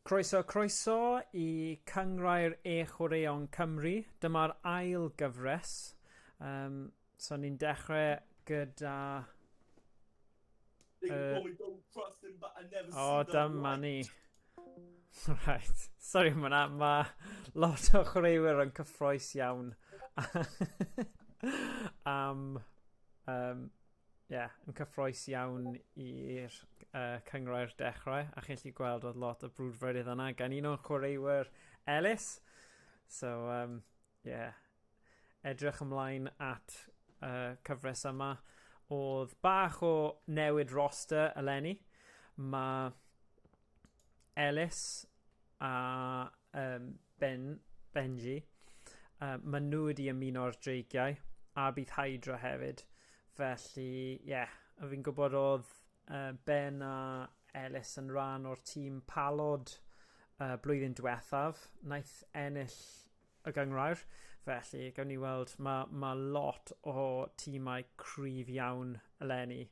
Croeso, croeso i Cynghrair E-Chwaraeon Cymru. Dyma'r ail gyfres. Um, so ni'n dechrau gyda... O, oh, dyma ni. Right. Sorry am hwnna, mae lot o chwaraewyr yn cyffroes iawn am um, yeah, yn cyffroes iawn i'r uh, cynghrair dechrau, a chi'n gallu gweld oedd lot o brwdfrydedd yna gan un o'n chwaraewyr Ellis. So, um, yeah, edrych ymlaen at uh, cyfres yma. Oedd bach o newid roster eleni. Mae Ellis a um, Ben, Benji, uh, maen nhw wedi ymuno'r dreigiau, a bydd Hydra hefyd. Felly, ie, yeah, fi'n gwybod oedd uh, Ben a Ellis yn rhan o'r tîm palod uh, blwyddyn diwethaf. Naeth ennill y gynghrair. Felly, gawn ni weld, mae ma lot o tîmau cryf iawn eleni.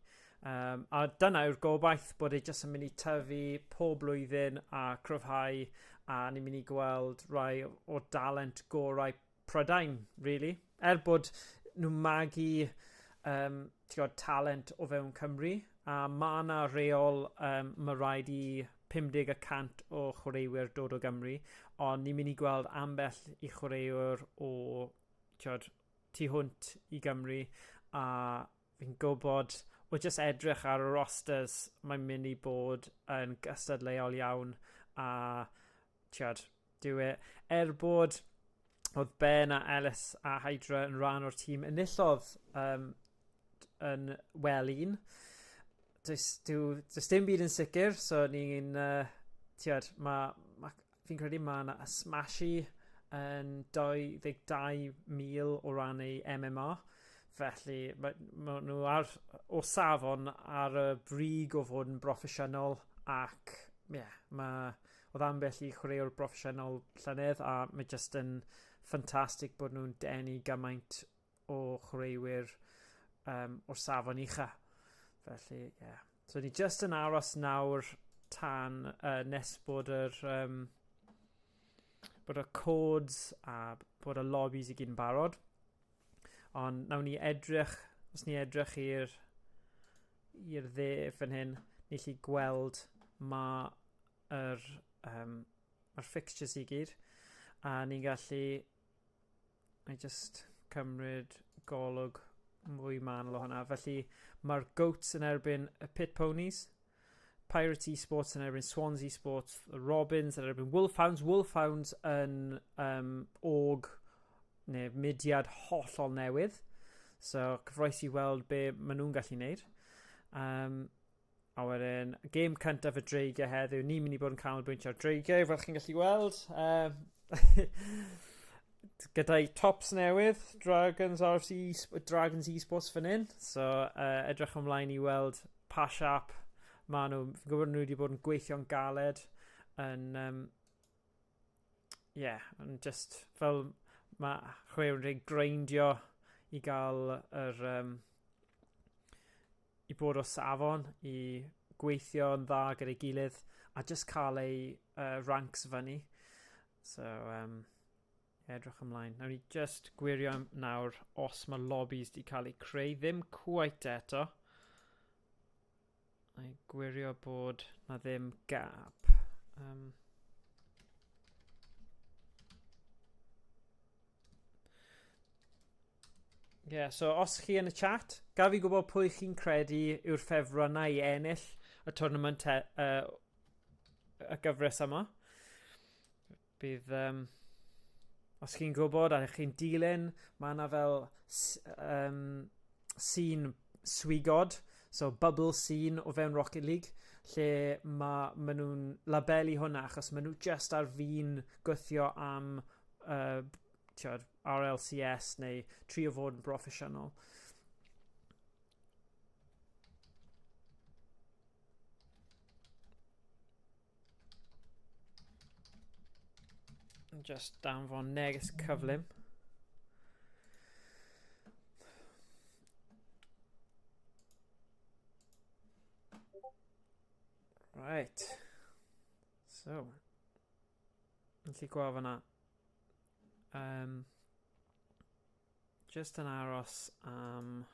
Um, a dyna yw'r gobaith, bod e jyst yn mynd i tyfu pob blwyddyn a cryfhau, a ni'n mynd i gweld rai o dalent gorau Prydain, really. Er bod nhw'n magu um, gwybod, talent o fewn Cymru, a mae yna reol, um, mae rhaid i 50 y cant o chwaraewyr dod o Gymru, ond ni'n mynd i gweld ambell i chwaraewr o tiod, tu hwnt i Gymru, a fi'n gwybod o jyst edrych ar y rosters, mae'n mynd i bod yn gystadleuol iawn, a tiod, dyw e, er bod oedd Ben a Ellis a Hydra yn rhan o'r tîm enillodd um, yn wel un. Does, dyw, does dim byd yn sicr, so ni'n... Uh, tiod, ma, ma, fi'n credu mae yna Smashy yn 22,000 o ran ei MMR. Felly, mae ma nhw ar, o safon ar y brig o fod yn broffesiynol ac, ie, yeah, mae, oedd ambell i chwaraewr broffesiynol llynedd a mae jyst yn ffantastig bod nhw'n denu gymaint o chwaraewyr um, o'r safon ucha. Felly, ie. Yeah. So ni just yn aros nawr tan uh, nes bod yr um, bod y codes a bod y lobbies i gyd yn barod. Ond nawn ni edrych, os ni edrych i'r i'r dde fan hyn, ni lli gweld mae yr, um, mae'r fixtures i gyd. A ni'n gallu I just cymryd golwg mwy manwl o hwnna. Felly mae'r Goats yn erbyn y Pit Ponies, Pirates Esports yn erbyn Swans Esports, the Robins yn erbyn Wolfhounds. Wolfhounds yn um, org neu mudiad hollol newydd. So, cyffroes i weld be maen nhw'n gallu wneud. Um, a wedyn, gêm cyntaf y dreigiau heddiw, ni'n mynd i bod yn canolbwyntio ar dreigiau, fel chi'n gallu gweld. Um, gyda'i tops newydd, Dragons RFC, Dragons Esports fan hyn. So, uh, edrych ymlaen i weld pa siap maen nhw. Fi'n gwybod nhw wedi bod yn gweithio'n galed yn... Um, yeah, yn just fel mae chwaraewyr yn rhaid greindio i gael yr... Um, i bod o safon, i gweithio yn dda gyda'i gilydd a just cael ei uh, ranks fyny. So, um, edrych ymlaen. Nawn ni just gwirio nawr os mae lobbies di cael eu creu. Ddim quite eto. Na i gwirio bod na ddim gap. Um, Yeah, so os chi yn y chat, gaf i gwybod pwy chi'n credu yw'r ffefrynnau i ennill y tournament uh, y gyfres yma. Bydd, um, os chi'n gwybod a chi'n dilyn, mae yna fel um, scene swigod, so bubble scene o fewn Rocket League, lle mae ma nhw'n labelu hwnna achos maen nhw just ar fin gwythio am uh, tiod, RLCS neu trio fod yn broffesiynol. Just danfon neges cyflym. Right. So. Yn lli gweld fyna. Just yn aros am...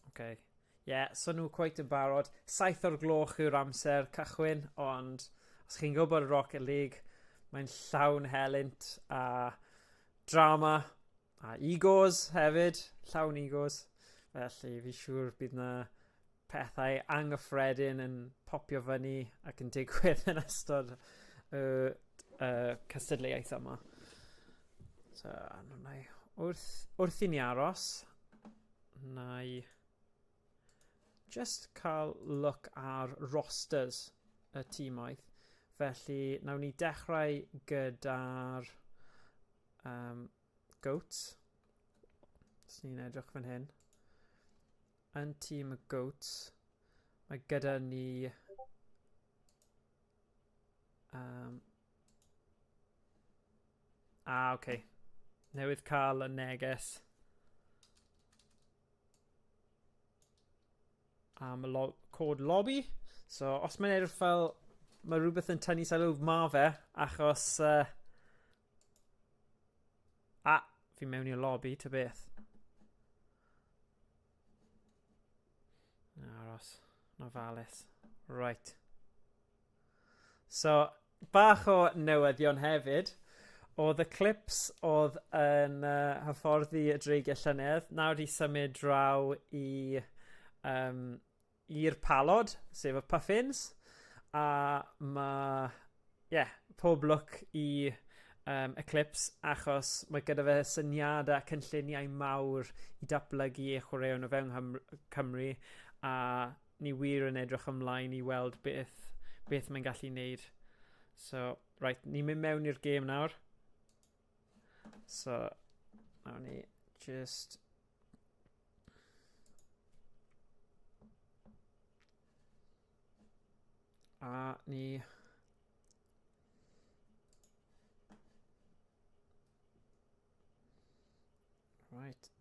Okay. Yeah, so nhw quite yn barod. 7 o'r gloch yw'r amser cychwyn, ond os chi'n gwybod y Rocket League, mae'n llawn helynt a drama a egos hefyd, llawn egos. Felly fi siŵr bydd na pethau anghyffredin yn popio fyny ac yn digwydd yn ystod y cystadleuaeth yma. So, na i, wrth i ni aros, na i just cael look ar rosters y tîmoedd. Felly, nawn ni dechrau gyda'r Goats. Os ni'n edrych fan hyn. Yn tîm y Goats, mae gyda ni oce. Okay. Newydd cael y neges am y cod lobby. So, os mae'n edrych fel mae rhywbeth yn tynnu sylw, ma fe, achos... fi mewn i'r lobby, ta beth. Aros, nofalus. Right. So, bach o newyddion hefyd. Oedd y Clips oedd yn hyfforddi y Dreigiau llynedd, nawr di symud draw i i'r Palod, sef y Puffins, a mae, yeah, pob lwc i Eclipse, achos mae gyda fe syniadau a cynlluniau mawr i datblygu ei chwaraeon o fewn Cymru, a ni wir yn edrych ymlaen i weld beth mae'n gallu wneud. So, right, ni'n mynd mewn i'r gêm nawr. So, nawn ni just... A ni... Right.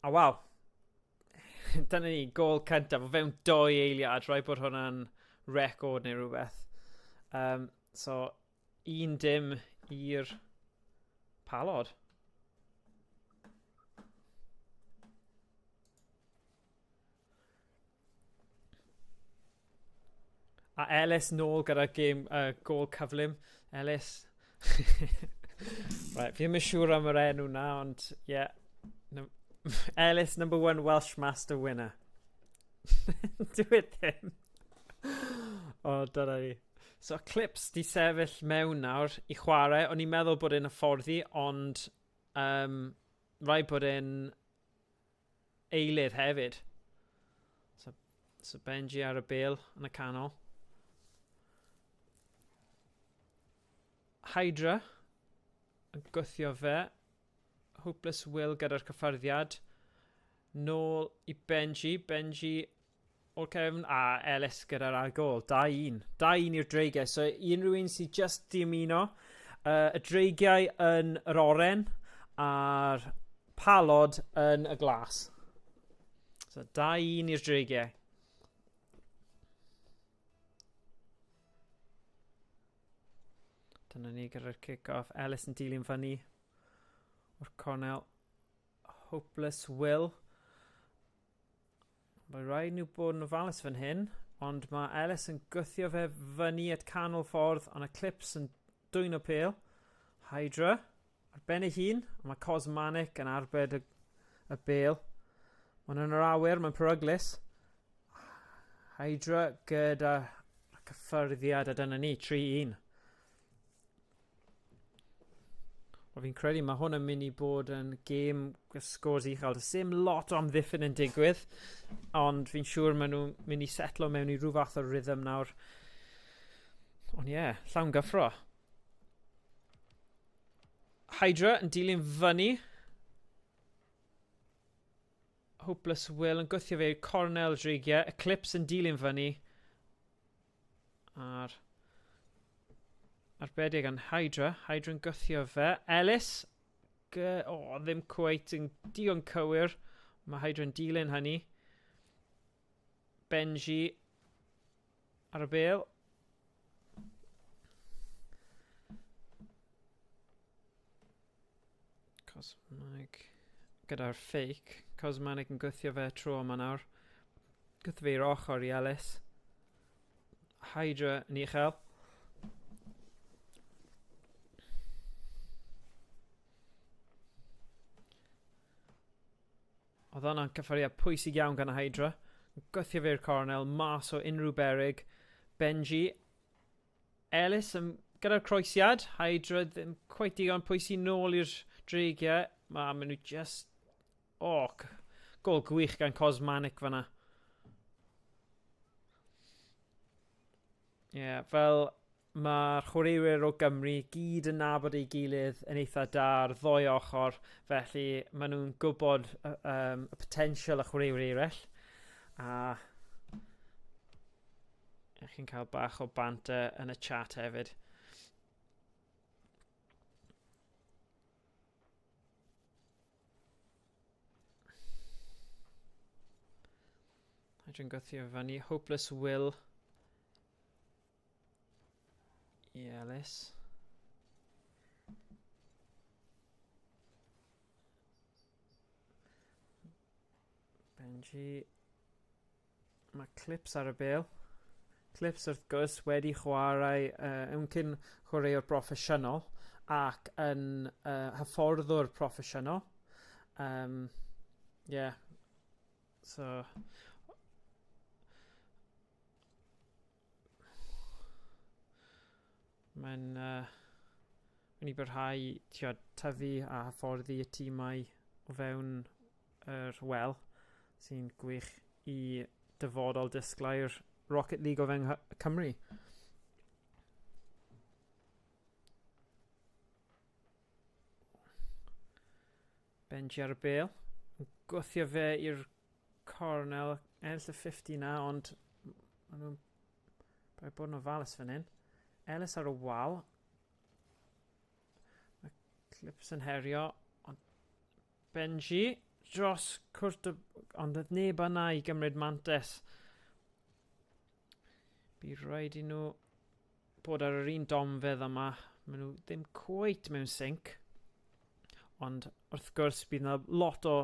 A waw. Dyna ni, gol cyntaf o fewn 2 eiliad. Rhaid bod hwnna'n record neu rhywbeth. So, 1-0 i'r Palod. A Ellis nôl gyda gêm, gol cyflym. Ellis. Right, fi ddim yn siŵr am yr enw na, ond yeah. No, Ellis, number 1 Welsh Master winner. Dwi e ddim. O, dyna ni. So, Clips di sefyll mewn nawr i chwarae. O'n i'n meddwl bod e'n hyfforddi, ond rhaid bod e'n eilydd hefyd. So Benji ar y bêl yn y canol. Hydra yn gwthio fe. Hopeless Will gyda'r cyffyrddiad. Nôl i Benji. Benji o'r cefn a Ellis gyda'r ail gol. 2-1. 2-1 i'r Dreigiau. So i unrhyw un sydd just di ymuno, y Dreigiau yn yr oren a'r Palod yn y glas. So 2-1 i'r Dreigiau. Dyna ni gyda'r kick-off. Ellis yn dilyn fyny o'r cornel. Hopeless Will. Mae rhaid nhw bod yn ofalus fan hyn, ond mae Ellis yn gwthio fe fyny at canol ffordd, ond y Clips yn dwyn o pêl. Hydra ar ben ei hun, ond mae Cosmanic yn arbed y bêl. Mae'n yn yr awyr, mae'n peryglus. Hydra gyda cyffyrddiad, a dyna ni, 3-1. Wel, fi'n credu mae hwn yn mynd i bod yn gêm scores uchel. Does dim lot o amddiffyn yn digwydd, ond fi'n siŵr maen nhw'n mynd i setlo mewn i rhyw fath o rhythm nawr. Ond ie, yeah, llawn gyffro. Hydra yn dilyn fyny. Hopeless Will yn gwthio fe i'r cornel Dreigiau. Eclipse yn dilyn fyny. A'r arbedig gan Hydra. Hydra yn gwthio fe. Ellis. Ddim cweit yn digon cywir. Mae Hydra yn dilyn hynny. Benji ar y bêl. Cosmanic gyda'r fake. Cosmanic yn gwthio fe tro yma nawr. Gwthio fe i'r ochr i Ellis. Hydra yn uchel. Oedd hwnna'n cyffyriad pwysig iawn gan y Hydra. Gwthio fe i'r cornel, mas o unrhyw berig. Benji. Ellis yn, gyda'r croesiad. Hydra ddim cweit digon pwysig nôl i'r dreigiau. Mae ma nhw just... O, oh, gol gwych gan Cosmanic fyna. Ie, yeah, fel Mae'r chwaraewyr o Gymru gyd yn nabod ei gilydd yn eitha da ar ddoi ochr, felly maen nhw'n gwybod um, y potensial y chwaraewyr eraill. A chi'n cael bach o banter yn y chat hefyd. Dwi'n gwthio fyny. Hopeless Will. I Ellis. Benji. Mae clips ar y bel. Clips wrth gwrs wedi chwarae uh, yn cyn chwaraewr broffesiynol ac yn uh, hyfforddwr proffesiynol. Um, yeah. So, Mae'n uh, mynd i barhau tio, tyfu a hyfforddi y tîmau o fewn yr wel, sy'n gwych i dyfodol disglair Rocket League o fewn Cymru. Benji ar y bel. Gwthio fe i'r cornel. Ennill y 50 na, ond maen nhw'n rhaid bod yn ofalus fan hyn. Ellis ar y wal. Mae Clips yn herio, ond Benji dros cwrt y... Ond oedd neb yna i gymryd mantes. Bu rhaid i nhw bod ar yr un domfedd yma. Maen nhw ddim cweit mewn sync. Ond wrth gwrs bydd yna lot o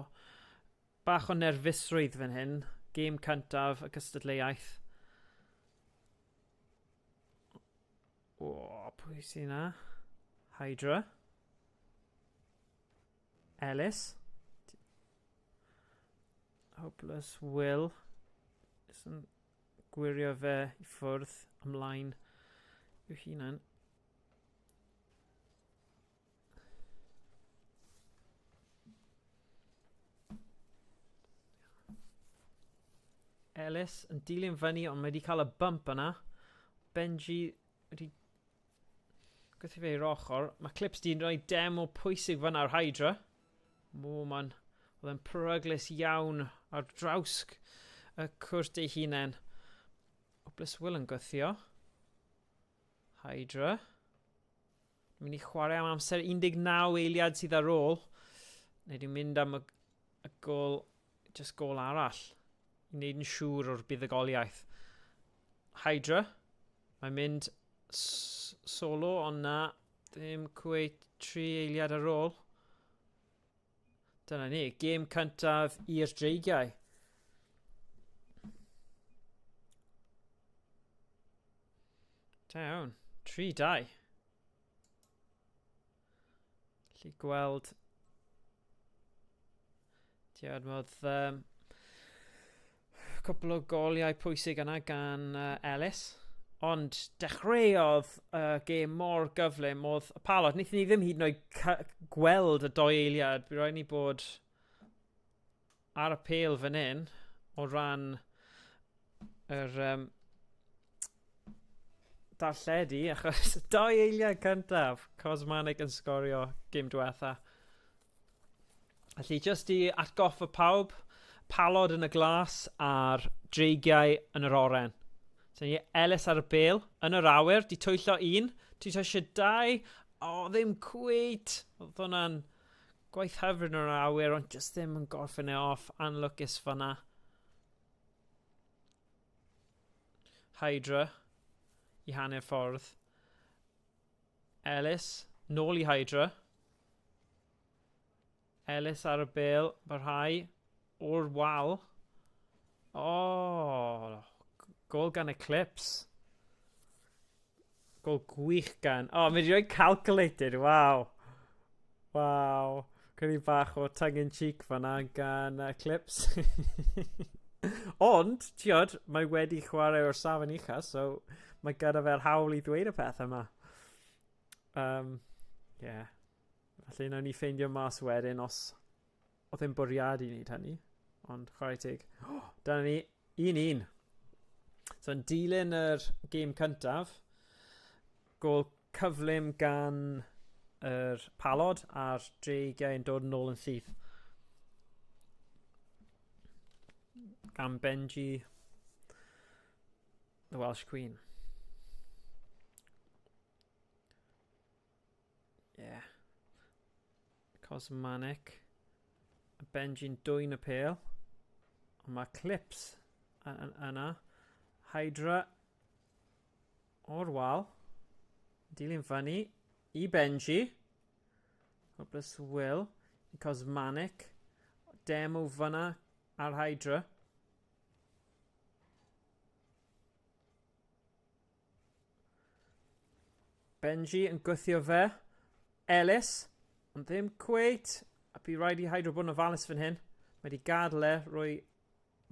bach o nerfusrwydd fan hyn. Gêm cyntaf y cystadleuaeth. O, pwy sy'n na? Hydra. Ellis. Hopeless Will. Isn't gwirio fe i ffwrdd ymlaen i'w hunan. Ellis yn dilyn fyny, ond mae wedi cael y bump yna. Benji wedi gweithio fe i'r ochr. Mae Clips di'n rhoi demo pwysig fyna ar Hydra. Mo, man. Oedd e'n peryglus iawn ar draws y cwrt ei hunain. Hopeless Will yn gwthio. Hydra. Mynd i chwarae am amser 19 eiliad sydd ar ôl. Neu dwi'n mynd am y, y gol, just gol arall. I wneud yn siŵr o'r buddugoliaeth. Hydra. Mae'n mynd solo, ond na, ddim cweit 3 eiliad ar ôl. Dyna ni, gêm cyntaf i'r Dreigiau. Da iawn, 3-2. Lli gweld... Tiad, modd um, cwpl o goliau pwysig yna gan uh, Ellis. Ond dechreuodd y uh, gêm mor gyflym, oedd y palod. Wnaethon ni ddim hyd yn oed gweld y doi eiliad. Bu rhaid ni bod ar y pêl fan hyn o ran yr um, darlledu, achos doi eiliad cyntaf, Cosmanic yn sgorio gêm diwetha. Felly, jyst i atgoffa pawb, palod yn y glas a'r dreigiau yn yr oren. So ni Ellis ar y bel, yn yr awyr, di twyllo un, ti eisiau dau, o, oh, ddim cweit. Oedd hwnna'n gwaith hyfryd yn yr awyr, ond jyst ddim yn gorffen e off, anlwcus fanna. Hydra i hanner ffordd. Ellis, nôl i Hydra. Ellis ar y bel, barhau o'r wal. O, oh, gol gan Eclipse. Gol gwych gan... O, oh, mae wedi rhoi calculated, waw. Waw. Credu bach o tongue in cheek fanna gan Eclipse. Ond, tiod, mae wedi chwarae o'r safon ucha, so mae gyda fe'r hawl i ddweud y peth yma. Um, yeah. Felly nawn ni ffeindio mas wedyn os oedd e'n bwriad i wneud hynny. Ond chwarae teg. Oh, dyna ni, 1-1. So yn dilyn yr gêm cyntaf, gol cyflym gan yr palod a'r dreigiau yn dod yn ôl yn syth. Gan Benji, the Welsh Queen. Yeah. Cosmanic. Benji'n dwyn y pêl. Ond mae Clips yna. Hydra o'r wal. Dilyn fyny i Benji. Hopeless Will. Cosmanic. Demo fyna ar Hydra. Benji yn gwthio fe. Ellis, ond ddim cweit. A bu rhaid i Hydro bod yn ofalus fan hyn. Mae wedi gadael e, rhoi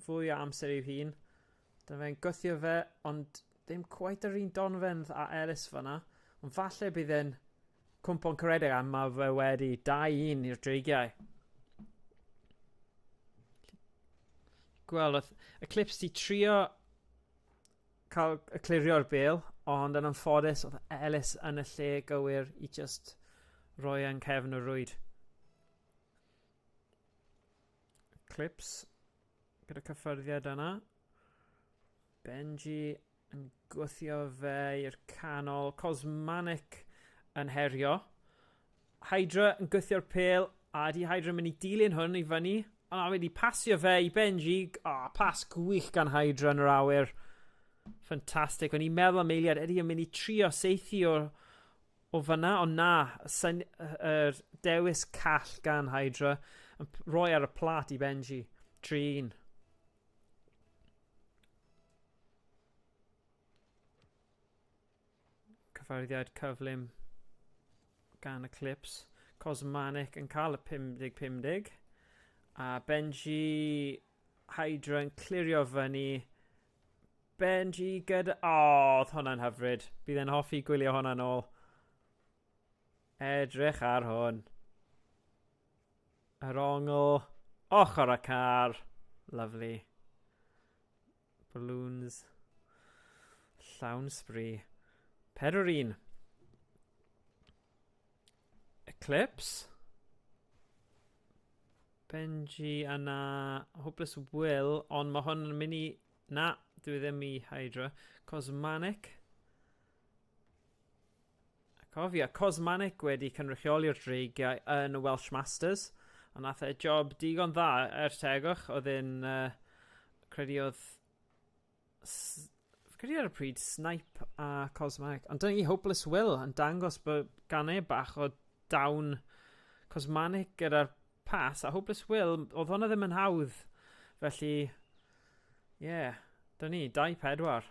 fwy o amser i'w hun. Dyna fe'n gwthio fe, ond ddim cweit yr un donfendd a Ellis fanna. Ond falle bydd e'n cwmpo'n caredig a mae fe wedi 2-1 i'r dreigiau. Gweld, oedd Eclipse di trio cael y clirio'r bêl, ond yn anffodus oedd Ellis yn y lle gywir i just roi yn cefn y rwyd. Clips gyda cyffyrddiad yna. Benji yn gwthio fe i'r canol. Cosmanic yn herio. Hydra yn gwthio'r pêl, a ydy Hydra yn mynd i dilyn hwn i fyny? O, na, wedi pasio fe i Benji. O, oh, pas gwych gan Hydra yn yr awyr. Ffantastig. O'n i'n meddwl am eiliad, ydy yn mynd i trio seithi o, o fyna, ond na, sy'n, yr dewis call gan Hydra yn rhoi ar y plat i Benji. 3-1. Cyffyrddiad cyflym gan y Clips. Cosmanic yn cael y 50-50. A Benji Hydra yn clirio fyny. Benji gyda... O, oh, oedd hwnna'n hyfryd. Bydd e'n hoffi gwylio hwnna'n ôl. Edrych ar hwn. Yr ongl. Ochr y car. Lovely. Balloons. Llawn sbri. 4-1. Eclipse. Benji yna. Hopeless Will. Ond mae hwn yn mynd i... Na, dwi ddim i Hydra. Cosmanic. A cofia, Cosmanic wedi cynrychioli'r dreigiau yn y Welsh Masters. A nath e job digon dda er tegwch. Oedd e'n... credu oedd... Credu ar y pryd Snipe a Cosmanic. Ond dyna ni Hopeless Will yn dangos bod gan e bach o dawn Cosmanic gyda'r pas. A Hopeless Will, oedd hwnna ddim yn hawdd. Felly, ie, yeah, dyna ni, 2-4.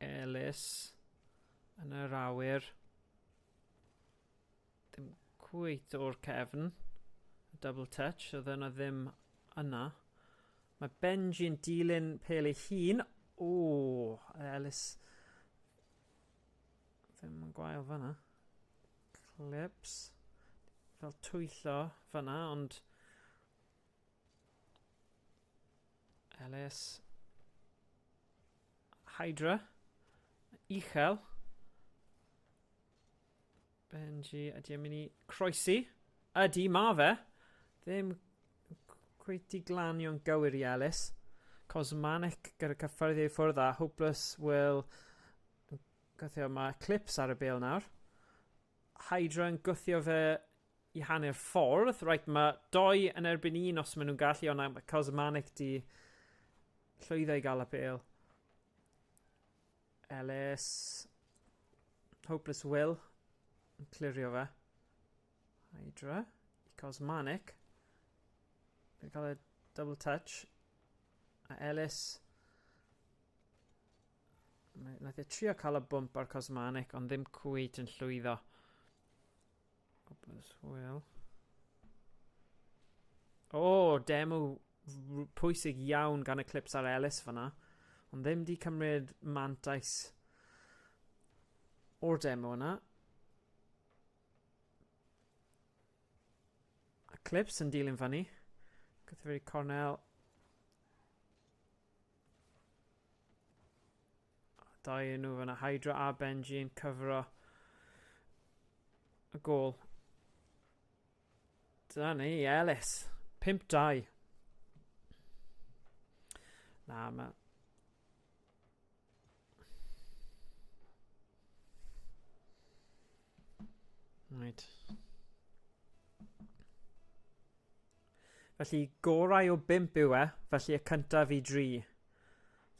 Ellis yn yr awyr. Ddim cweit o'r cefn. Double touch, oedd yna ddim yna. Mae Benji'n dilyn pel ei hun. O, Ellis ddim yn gwael fyna. Clips. Fel twyllo fyna, ond Ellis. Hydra. Uchel. Benji, ydy e'n mynd i croesi? Ydy, ma fe. Ddim cweit i glanio'n gywir i Ellis. Cosmanic gyda cyffyrddiau i ffwrdd a Hopeless Will gwthio. Mae Clips ar y bêl nawr. Hydra yn gwthio fe i hanner ffordd. Reit, mae doi yn erbyn un os maen nhw'n gallu, ond mae Cosmanic di llwyddo i gael y bêl. Ellis. Hopeless Will yn clirio fe. Hydra i Cosmanic. Mae'n cael y double touch. A Ellis. Nath e trio cael y bwmp ar Cosmanic, ond ddim cweit yn llwyddo. Hopeless Will. O, oh, demo pwysig iawn gan y clips ar Ellis fyna. Ond ddim di cymryd mantais o'r demo yna. A clips yn dilyn fyny. Gyda cornel. Dau yn nhw fyna, Hydra a Benji yn cyfro y gol. Dyna ni, Ellis. 5-2. Na, mae... Right. Felly gorau o 5 yw e, felly y cyntaf i 3.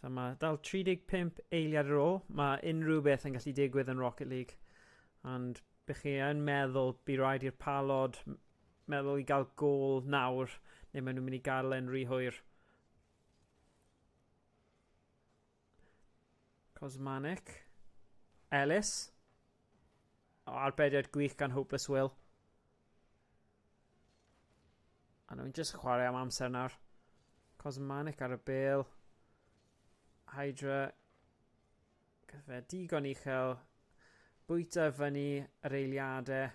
So mae dal 35 eiliad ar ôl. Mae unrhyw beth yn gallu digwydd yn Rocket League. Ond bych chi yn meddwl bu rhaid i'r palod meddwl i gael gol nawr, neu maen nhw'n mynd i gadael e'n rhy hwyr. Cosmanic. Ellis. O, arbediad gwych gan Hopeless Will. A nhw'n just chwarae am amser nawr. Cosmanic ar y bel. Hydra. Gyda digon uchel. Bwyta fyny yr eiliadau.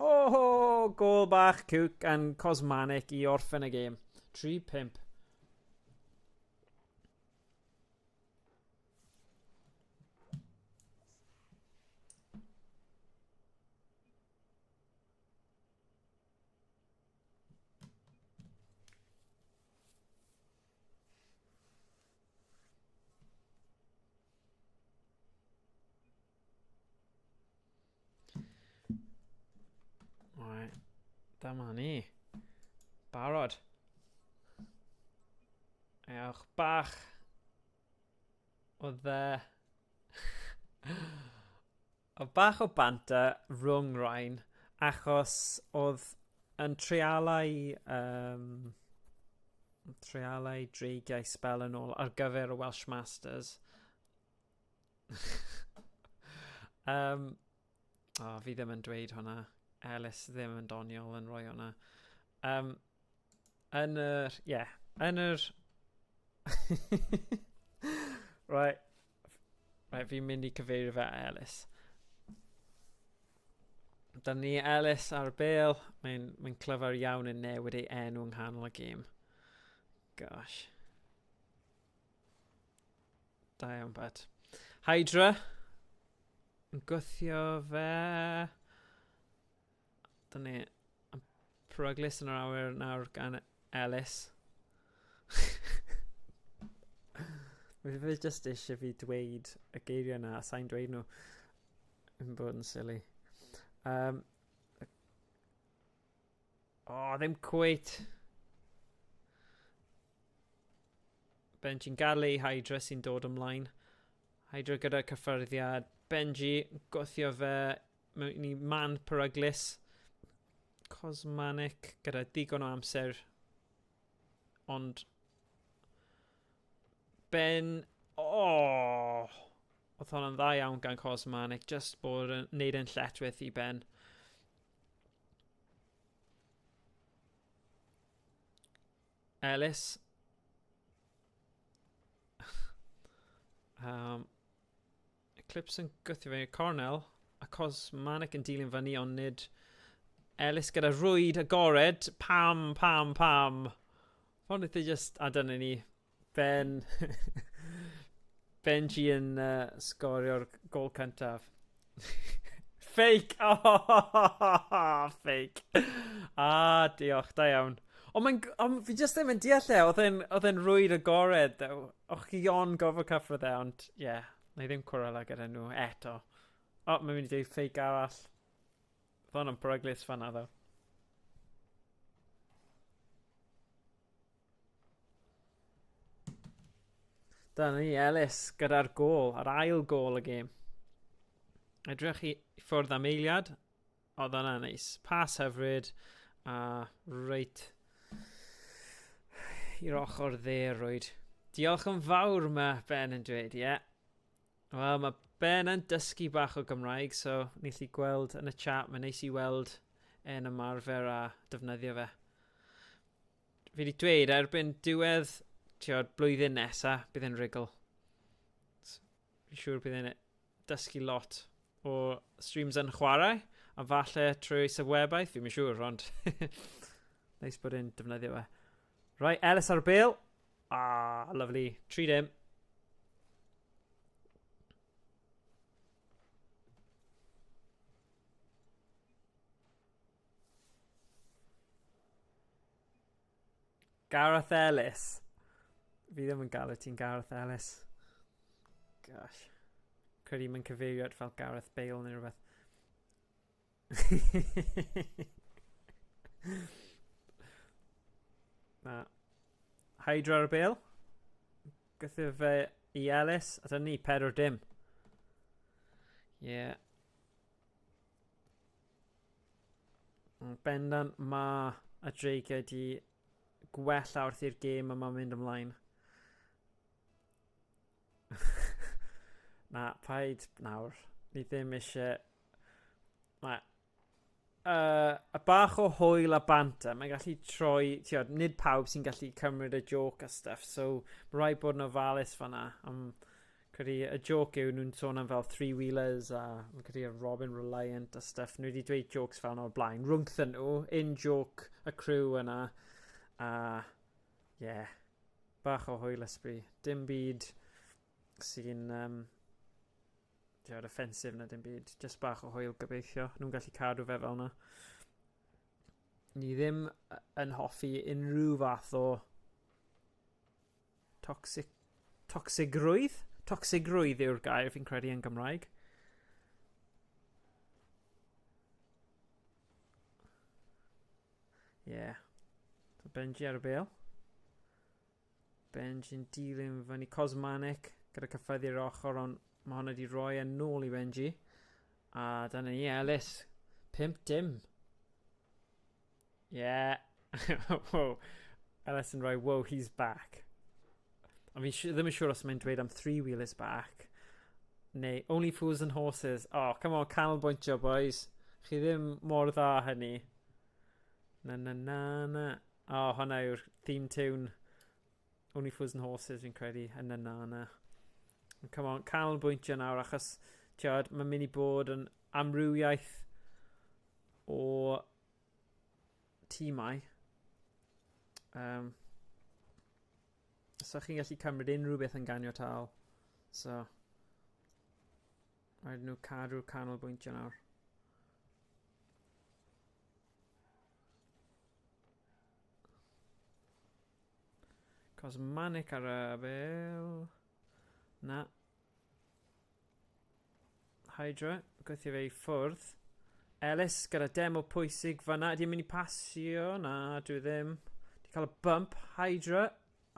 Oh, gol bach cwc gan Cosmanic i orffen y gêm. 3-5. Right, dyma ni. Barod. Ewch bach o dde. O bach o banter rhwng rhain, achos oedd yn treialau, um, treialau dreigiau sbel yn ôl ar gyfer y Welsh Masters. um, oh, fi ddim yn dweud hwnna. Ellis ddim yn doniol yn rhoi hwnna. Um, yn yr... Yeah, yn yr... right. Right, fi'n mynd i cyfeirio fe Ellis. Dyna ni Ellis ar y bel. Mae'n mae clyfar iawn yn newid ei enw yng nghanol y gêm. Gosh. Da iawn, bud. Hydra. Yn gwthio fe. Dyna ni. Peryglus yn yr awyr nawr gan Ellis. Mae fe just eisiau fi dweud y geiriau yna, a sa'n dweud nhw. Yn bod yn silly. Um, oh, ddim cweit. Benji'n gadael i Hydra sy'n dod ymlaen. Hydra gyda cyffyrddiad. Benji, gwthio fe mewn i man peryglus. Cosmanic gyda digon o amser. Ond Ben... Oh! Oedd hwnna'n dda iawn gan Cosmanic. Just bod yn neud yn lletchwith i Ben. Ellis. um, Eclipse yn gwthio fe i'r cornel, a Cosmanic yn dilyn fyny, ond nid Ellis gyda rwyd agored. Pam, pam, pam. Fond e just... A dyna ni. Ben... Benji yn uh, sgorio'r gol cyntaf. Fake! Oh, fake. Ah, diolch, da iawn. Ond mae'n... Ond fi jyst ddim yn deall e, oedd e'n oedd e'n rwyd agored, though. Och chi on gofod cyffwrdd e, ond ie, yeah, na i ddim cwrela gyda nhw eto. O, oh, mae'n mynd i dweud fake arall. Oedd hwnna'n peryglus fanna, ddo. Dyna ni, Ellis, gyda'r gol, yr ail gol y gêm. Edrych i ffwrdd am eiliad. Oedd hwnna'n neis. Pas hyfryd a reit i'r ochr dde rwyd. Diolch yn fawr mae Ben yn dweud, ie. Yeah. Wel, mae Ben yn dysgu bach o Gymraeg, so ni'n gallu gweld yn y chat, mae'n neis i weld e'n ymarfer a defnyddio fe. Fi wedi dweud, erbyn diwedd tiod, blwyddyn nesa, bydd e'n rugl. Fi'n siŵr bydd e'n dysgu lot o streams yn chwarae, a falle trwy sylwebaeth, fi'n siŵr, ond neis bod e'n defnyddio fe. Right, Ellis ar y bêl. Ah, lovely. 3-0. Gareth Ellis. Fi ddim yn galw ti'n Gareth Ellis. Gosh. Credu mae'n cyfeirio at fel Gareth Bale neu rhywbeth. Na. Hydra ar y bêl. Gyda fe i Ellis. A dyna ni, 4-0. Yeah. Bendant mae y Dreigiau di gwella wrth i'r gêm yma mynd ymlaen. Na, paid nawr. Ni ddim eisiau... Mae... Y bach o hwyl a banter, mae'n gallu troi... Tiod, nid pawb sy'n gallu cymryd y joke a stuff, so mae rhaid bod yn ofalus fanna. Am, credu y joke yw nhw'n sôn am fel three-wheelers a mae'n credu Robin Reliant a stuff. Nhw wedi dweud jokes fel yna o'r blaen. Rhwngthyn nhw, in joke y crew yna. A, yeah, bach o hwyl ysbri. Dim byd sy'n um, tiod, offensive na dim byd. Just bach o hwyl gobeithio. Nhw'n gallu cadw fe fel yna. Ni ddim yn hoffi unrhyw fath o toxic, tocsigrwydd? Tocsigrwydd yw'r gair fi'n credu yn Gymraeg. Yeah. So Benji ar y bêl. Benji'n dilyn fyny Cosmanic gyda cyffreddi i'r ochr, ond mae hwnna wedi rhoi yn nôl i Benji. A dyna ni, Ellis. 5-0. Yeah. Whoa. Ellis yn rhoi, whoa, he's back. Ond fi ddim yn siŵr os mae'n dweud am three-wheelers back. Neu only fools and horses. Oh, come on, canolbwyntio, boys. Chi ddim mor dda hynny. Na, na, na, na. Oh, hwnna yw'r theme tune. Only Fools and Horses, fi'n credu. Na, na, na. Come on, canolbwyntio nawr, achos, tiod, mae'n mynd i bod yn amrywiaeth o tîmau. So chi'n gallu cymryd unrhyw beth yn ganiataol. So, rhaid nhw cadw'r canolbwyntio nawr. Cosmanic ar y bel. Na. Hydra, gweithio fe i ffwrdd. Ellis gyda demo pwysig fanna. Ydy e'n mynd i pasio? Na, dwi ddim. Di cael y bump. Hydra.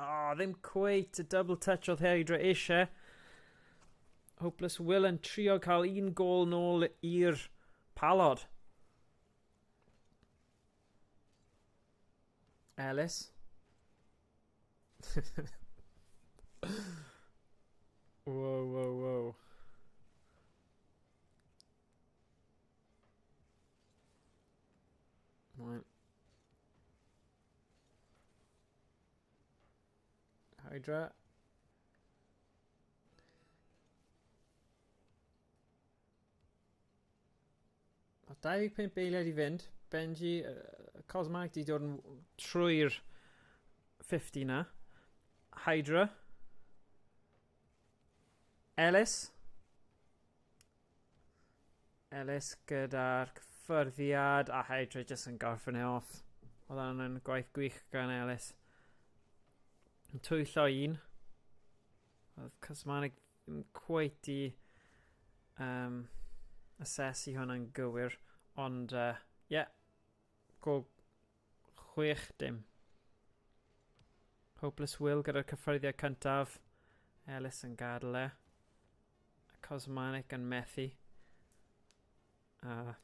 Oh, ddim cweit y double touch oedd Hydra eisiau. Hopeless Will yn trio cael un gol nôl i'r palod. Ellis. Whoa, whoa, whoa. Right. Hydra. Mae 25 eiliad i fynd. Benji, Cosmag di dod yn trwy'r 50 na. Hydra. Ellis. Ellis gyda'r cyffyrddiad a Hydra jyst yn gorffen e off. Oedd hwnna'n gwaith gwych gan Ellis. Yn twyllo un. Oedd Cosmanic ddim cweit i asesu hwnna'n gywir, ond yeah, gol 6-0. Hopeless Will gyda'r cyffyrddiad cyntaf. Ellis yn gadael e. Cosmanic yn methu. A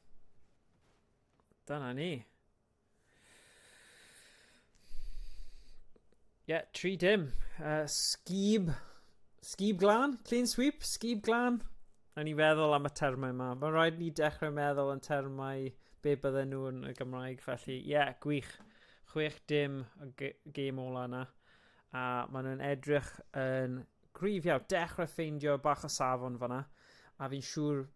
dyna ni. Ie, yeah, 3-0. Sgib. Sgib glân? Clean sweep? Sgib glân? Nawn ni feddwl am y termau yma. Mae'n rhaid ni dechrau meddwl yn termau be bydden nhw yn y Gymraeg. Felly, ie, yeah, gwych. 6-0 y gêm ola yna. A maen nhw'n edrych yn gryf iawn. Dechrau ffeindio bach o safon fanna. A fi'n siŵr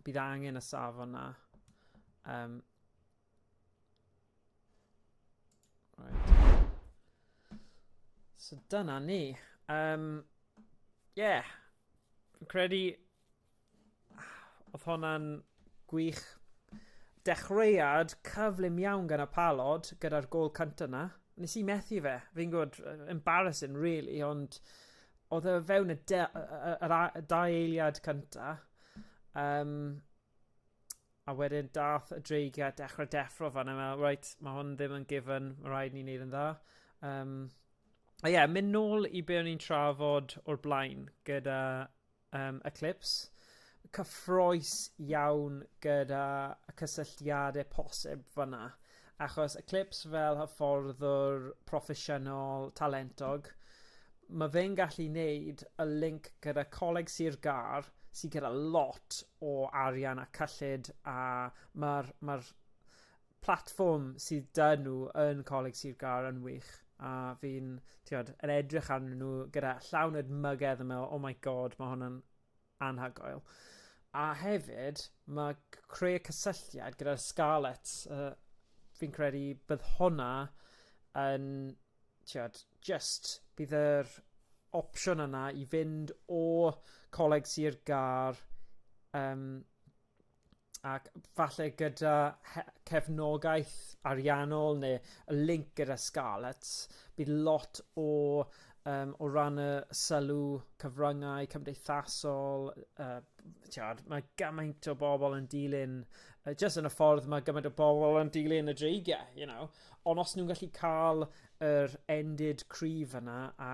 bydd angen y safon na. Right. So dyna ni. Yeah. Fi'n credu oedd hwnna'n gwych. Dechreuad cyflym iawn gan y Palod gyda'r gol cyntaf yna. Nes i methu fe. Fi'n gwybod, embarrassing really, ond oedd e fewn y, de, y, y, y, y dau eiliad cyntaf. A wedyn dath y dreigiau dechrau deffro fan yma, right, mae hwn ddim yn given, mae rhaid ni wneud yn dda. A ie, yeah, mynd nôl i be o'n i'n trafod o'r blaen gyda Eclipse. Cyffroes iawn gyda y cysylltiadau posib fyna. Achos Eclipse fel hyfforddwr proffesiynol talentog, mae fe'n gallu neud y link gyda Coleg Sir Gâr sydd gyda lot o arian a cyllid a mae'r ma platfform sydd 'da nhw yn Coleg Sir Gâr yn wych a fi'n ti'od, yn edrych arnyn nhw gyda llawn edmygedd yn meddwl, oh my god, mae hwn yn anhygoel. A hefyd, mae creu cysylltiad gyda'r Scarlets, fi'n credu bydd hwnna yn, ti'od, just bydd yr opsiwn yna i fynd o Coleg Sir Gâr ac falle gyda cefnogaeth ariannol neu y link gyda Scarlets, bydd lot o, o ran y sylw cyfryngau cymdeithasol, tiad, mae gymaint o bobl yn dilyn, just yn y ffordd mae gymaint o bobl yn dilyn y dreigiau, you know. Ond os nhw'n gallu cael yr ended cryf yna a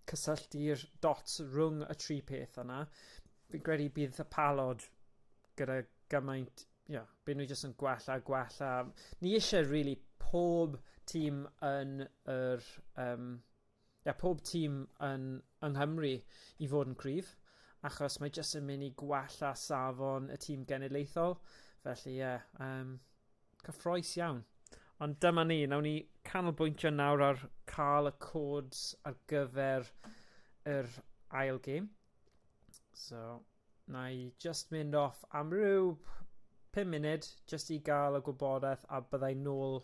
cysylltu'r dots rhwng y tri peth yna, fi'n credu bydd y palod gyda gymaint, you know, bydd nhw jyst yn gwella a gwella. Ni eisiau really pob tîm yn yr, yeah, pob tîm yn, yng Nghymru i fod yn cryf, achos mae jyst yn mynd i gwella safon y tîm genedlaethol. Felly, ie, yeah, cyffroes iawn. Ond dyma ni, nawn ni canolbwyntio nawr ar cael y codes ar gyfer yr ail gêm. So, na i just mynd off am ryw 5 munud just i gael y gwybodaeth a byddai nôl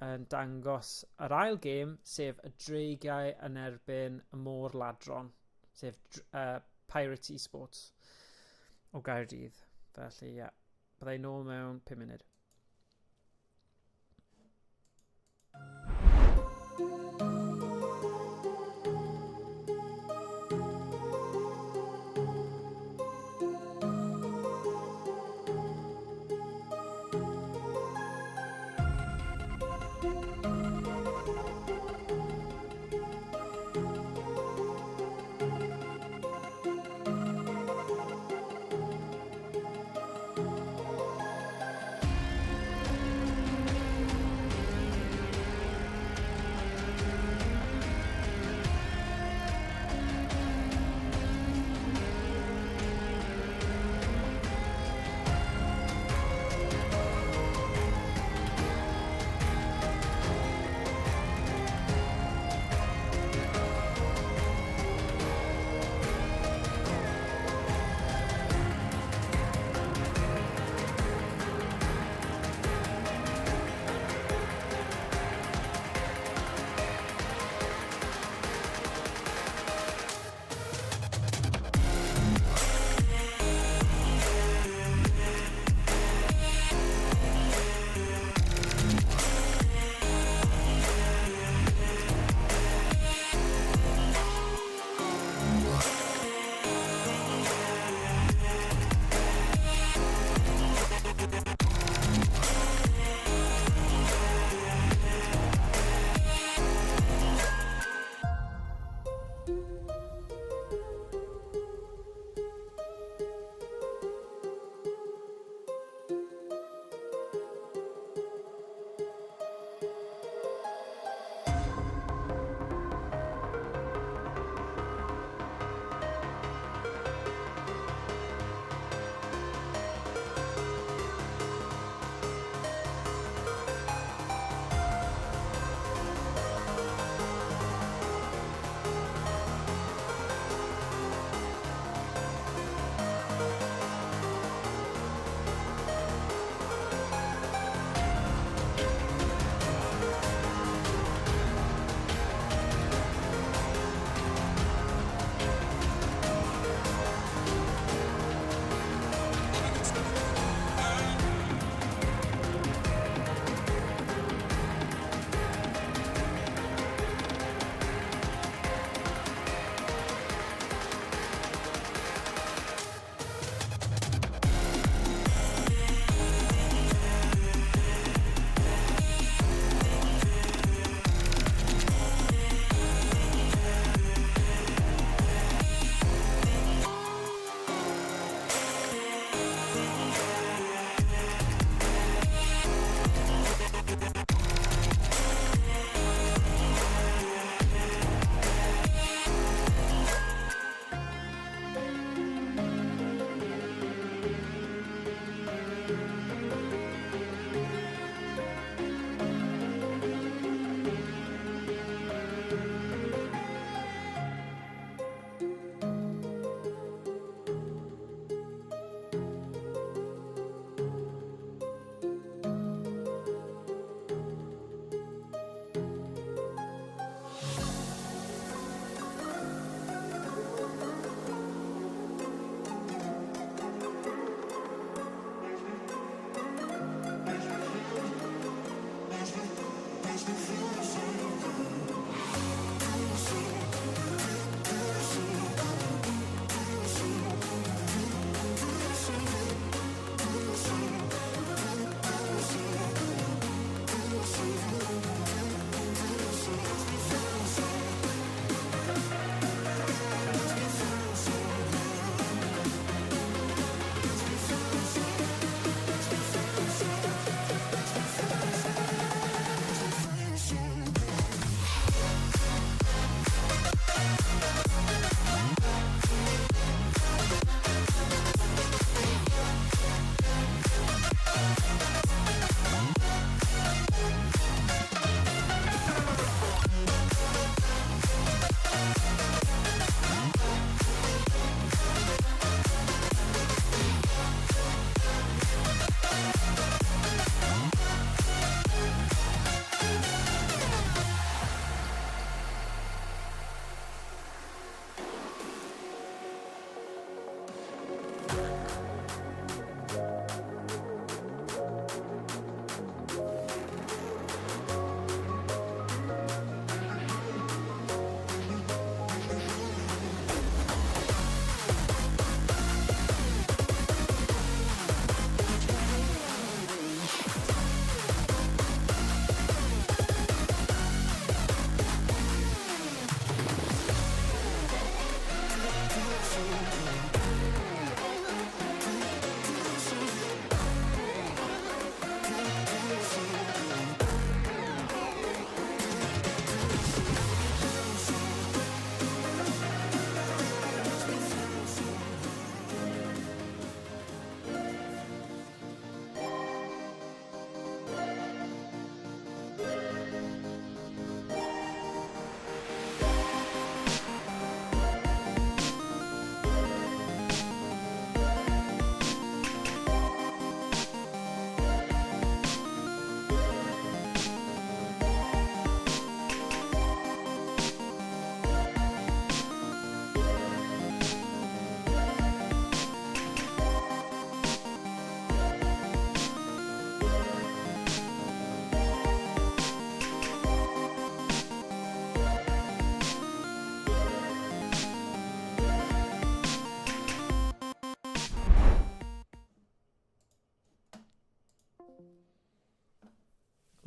yn dangos yr ail gêm, sef y dreigiau yn erbyn y môr ladron, sef Pirate Esports o Gaerdydd. Felly, ie, yeah, byddai nôl mewn 5 munud.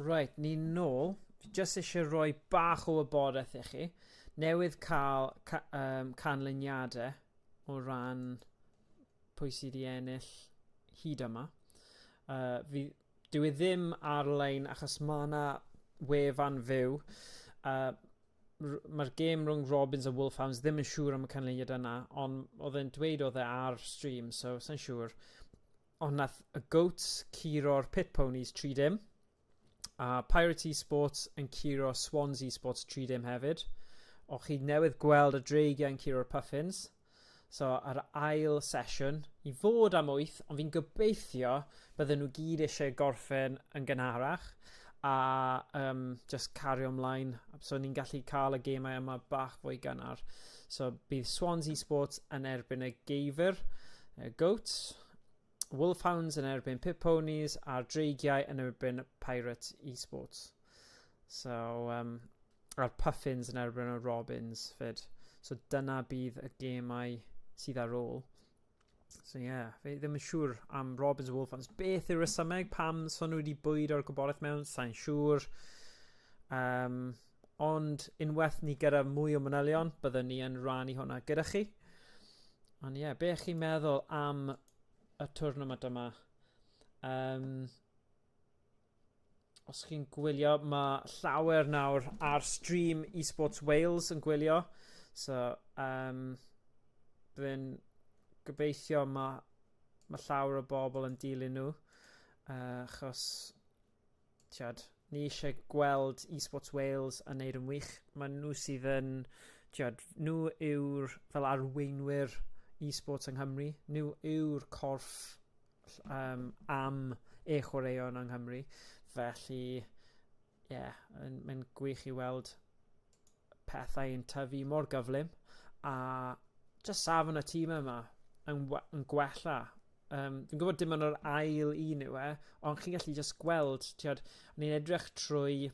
Reit, ni nôl. Fi jyst eisiau rhoi bach o wybodaeth i chi. Newydd cael ca canlyniadau o ran pwy sydd wedi ennill hyd yma. Fi, dyw e ddim ar-lein achos mae yna wefan fyw. Mae'r gêm rhwng Robins a Wolfhounds ddim yn siŵr am y canlyniad yna, ond oedd e'n dweud oedd e ar stream, so sa'n siŵr. Ond nath y Goats curo'r Pit Ponies 3-0, a Pirates Esports yn curo Swans Esports 3-0 hefyd. O chi newydd gweld y Dreigiau yn curo'r Puffins. So, ar ail sesiwn, i fod am 8, ond fi'n gobeithio bydden nhw gyd eisiau gorffen yn gynharach a just cario ymlaen. So, ni'n gallu cael y gemau yma bach fwy gynnar. So, bydd Swans Esports yn erbyn y Geifr, y Goats, Wolfhounds yn erbyn Pit Ponies a'r Dreigiau yn erbyn Pirates Esports. So, a'r Puffins yn erbyn y Robins fyd. So dyna bydd y gemau sydd ar ôl. So ie, yeah, fi ddim yn siŵr am Robins a Wolfhounds. Beth yw'r resymeg pam so nhw wedi bwyd o'r gwybodaeth mewn? Sa'n siŵr. Ond unwaith ni gyda mwy o manylion, byddwn ni yn rannu hwnna gyda chi. Ond ie, yeah, beth chi'n meddwl am y tournament yma? Os chi'n gwylio, mae llawer nawr ar stream Esports Wales yn gwylio. So, byddai'n gobeithio mae llawer o bobl yn dilyn nhw. Achos, tiad, ni eisiau gweld Esports Wales yn neud yn wych. Mae nhw sydd yn, tiad, nhw yw'r fel arweinwyr esports yng Nghymru. Nhw yw'r corff am e-chwaraeon yng Nghymru. Felly, ie, yeah, mae'n gwych i weld pethau yn tyfu mor gyflym a just safon y tîm yma yn gwella. Fi'n gwybod dim ond yr ail un yw e, ond chi'n gallu just gweld, tiod, o'n i'n edrych trwy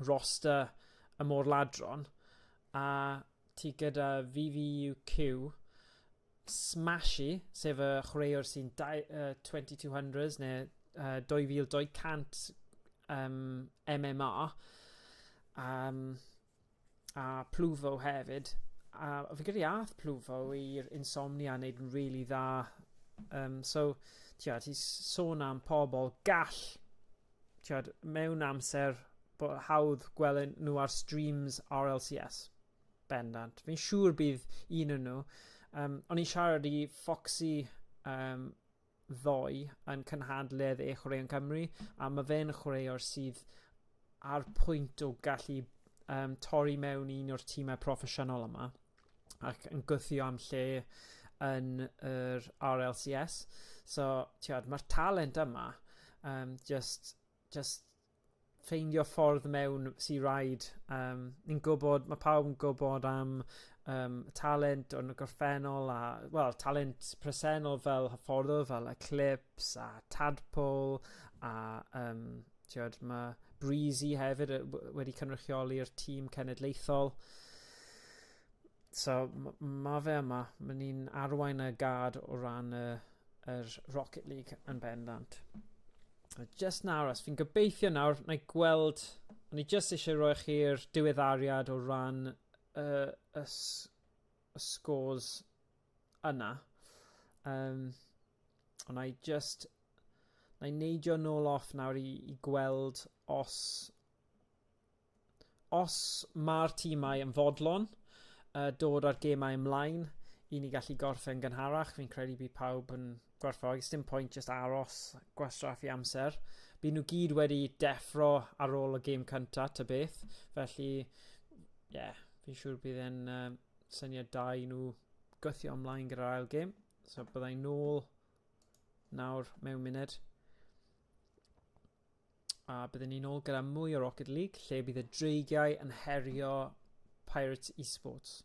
roster y Môr Ladron a ti gyda VVUQ, Smashy, sef y chwaraewr sy'n 2200s neu 2200 MMR, a Pluvo hefyd. A fi gyda ath Pluvo i'r Insomnia wneud yn really dda. So, tia, ti sôn am pobl gall, tiad, mewn amser, bod hawdd gweld nhw ar streams RLCS. Bendant. Fi'n siŵr bydd un o'n nhw. O'n i'n siarad i Foxy ddoe yn cynhadledd e-chwaraeon Cymru, a mae fe'n chwaraewr sydd ar pwynt o gallu torri mewn un o'r tîmau proffesiynol yma ac yn gwthio am lle yn yr RLCS. So, tiad, mae'r talent yma just ffeindio ffordd mewn sy'n rhaid. Ni'n gwybod, mae pawb yn gwybod am talent o'n gorffennol a, wel, talent presennol fel hyfforddwr, fel Eclipse a Tadpole a, tiod, mae Breezy hefyd wedi cynrychioli'r tîm cenedlaethol. So, mae fe yma, mae ni'n arwain y gad o ran yr Rocket League yn bendant. Just nawr, os fi'n gobeithio nawr, na i gweld, o'n i just eisiau rhoi chi'r diweddariad o ran y scores. yna. Ond na i just... Na i neidio nôl off nawr i gweld os mae'r tîmau yn fodlon dod â'r gemau ymlaen i ni gallu gorffen gynharach. Fi'n credu bydd pawb yn gwerthfawrogi. Dim pwynt just aros gwastraffu amser. Bydd nhw gyd wedi deffro ar ôl y gêm cyntaf, ta beth. Felly, ie, yeah, fi'n siŵr bydd e'n syniad da i nhw gwthio ymlaen gyda'r ail gêm. So byddai nôl nawr mewn munud. A byddwn ni'n ôl gyda mwy o Rocket League, lle bydd y Dreigiau yn herio Pirates Esports.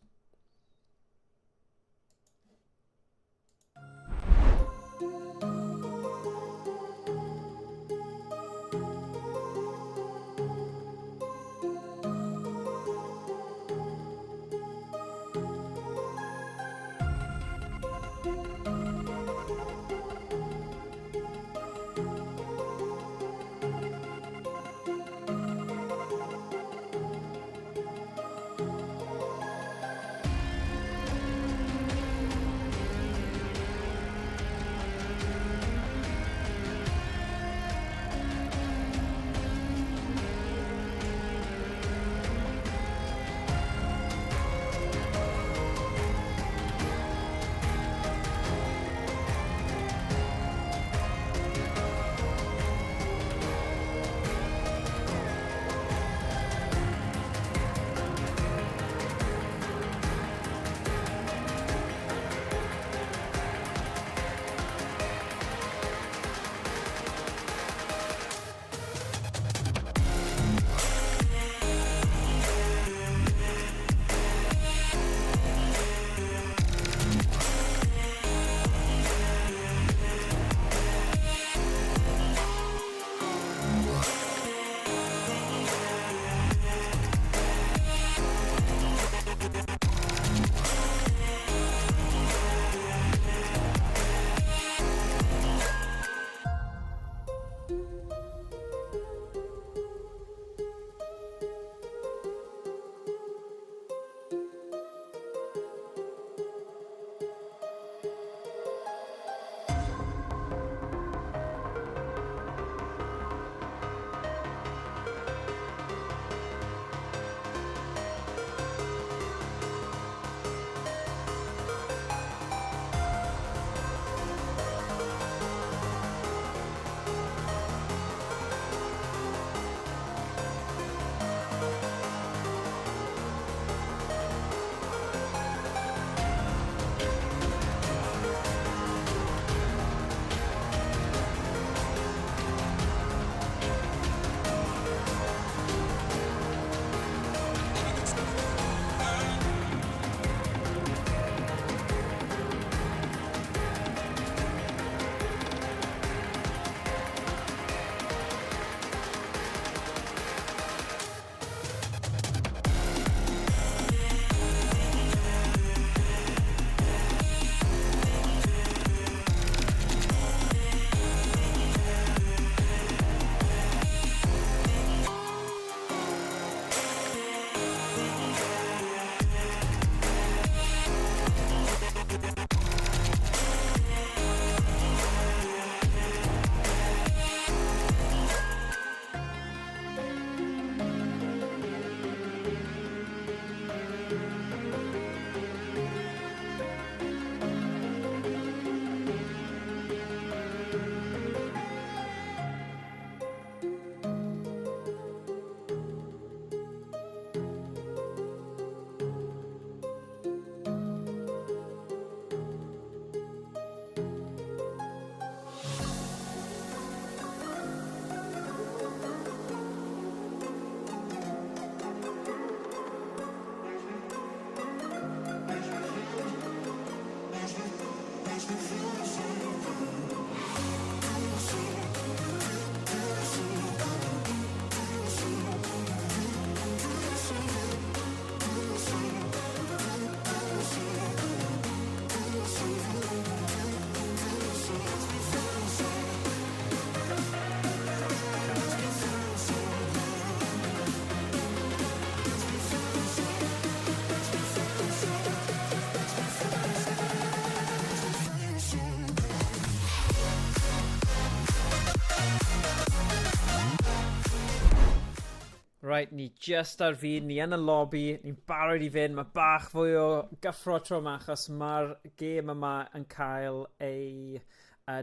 Right, ni just ar fin, ni yn y lobby, ni'n barod i fynd. Mae bach fwy o gyffro tro yma achos mae'r gêm yma yn cael ei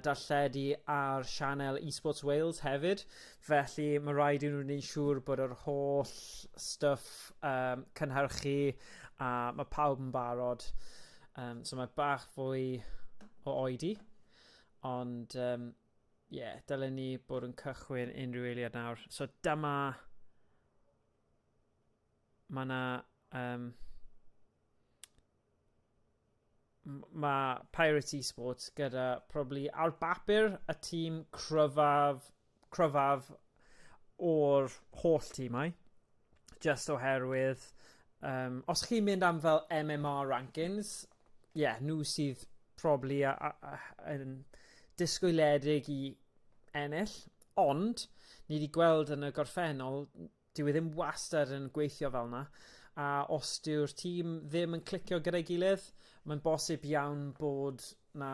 darlledu ar sianel Esports Wales hefyd. Felly mae rhaid i nhw wneud siŵr bod yr holl stuff cynhyrchu a mae pawb yn barod. So mae bach fwy o oedi. Ond yeah, dylen ni bod yn cychwyn unrhyw eiliad nawr. So dyma... Mae yna... Mae Pirates Esports gyda probably ar bapur y tîm cryfaf o'r holl tîmau. Just oherwydd, os chi'n mynd am fel MMR rankings, yeah, nhw sydd probably yn disgwyliedig i ennill. Ond, ni wedi gweld yn y gorffennol, dyw e ddim wastad yn gweithio fel yna. A os dyw'r tîm ddim yn clicio gyda'i gilydd, mae'n bosib iawn bod na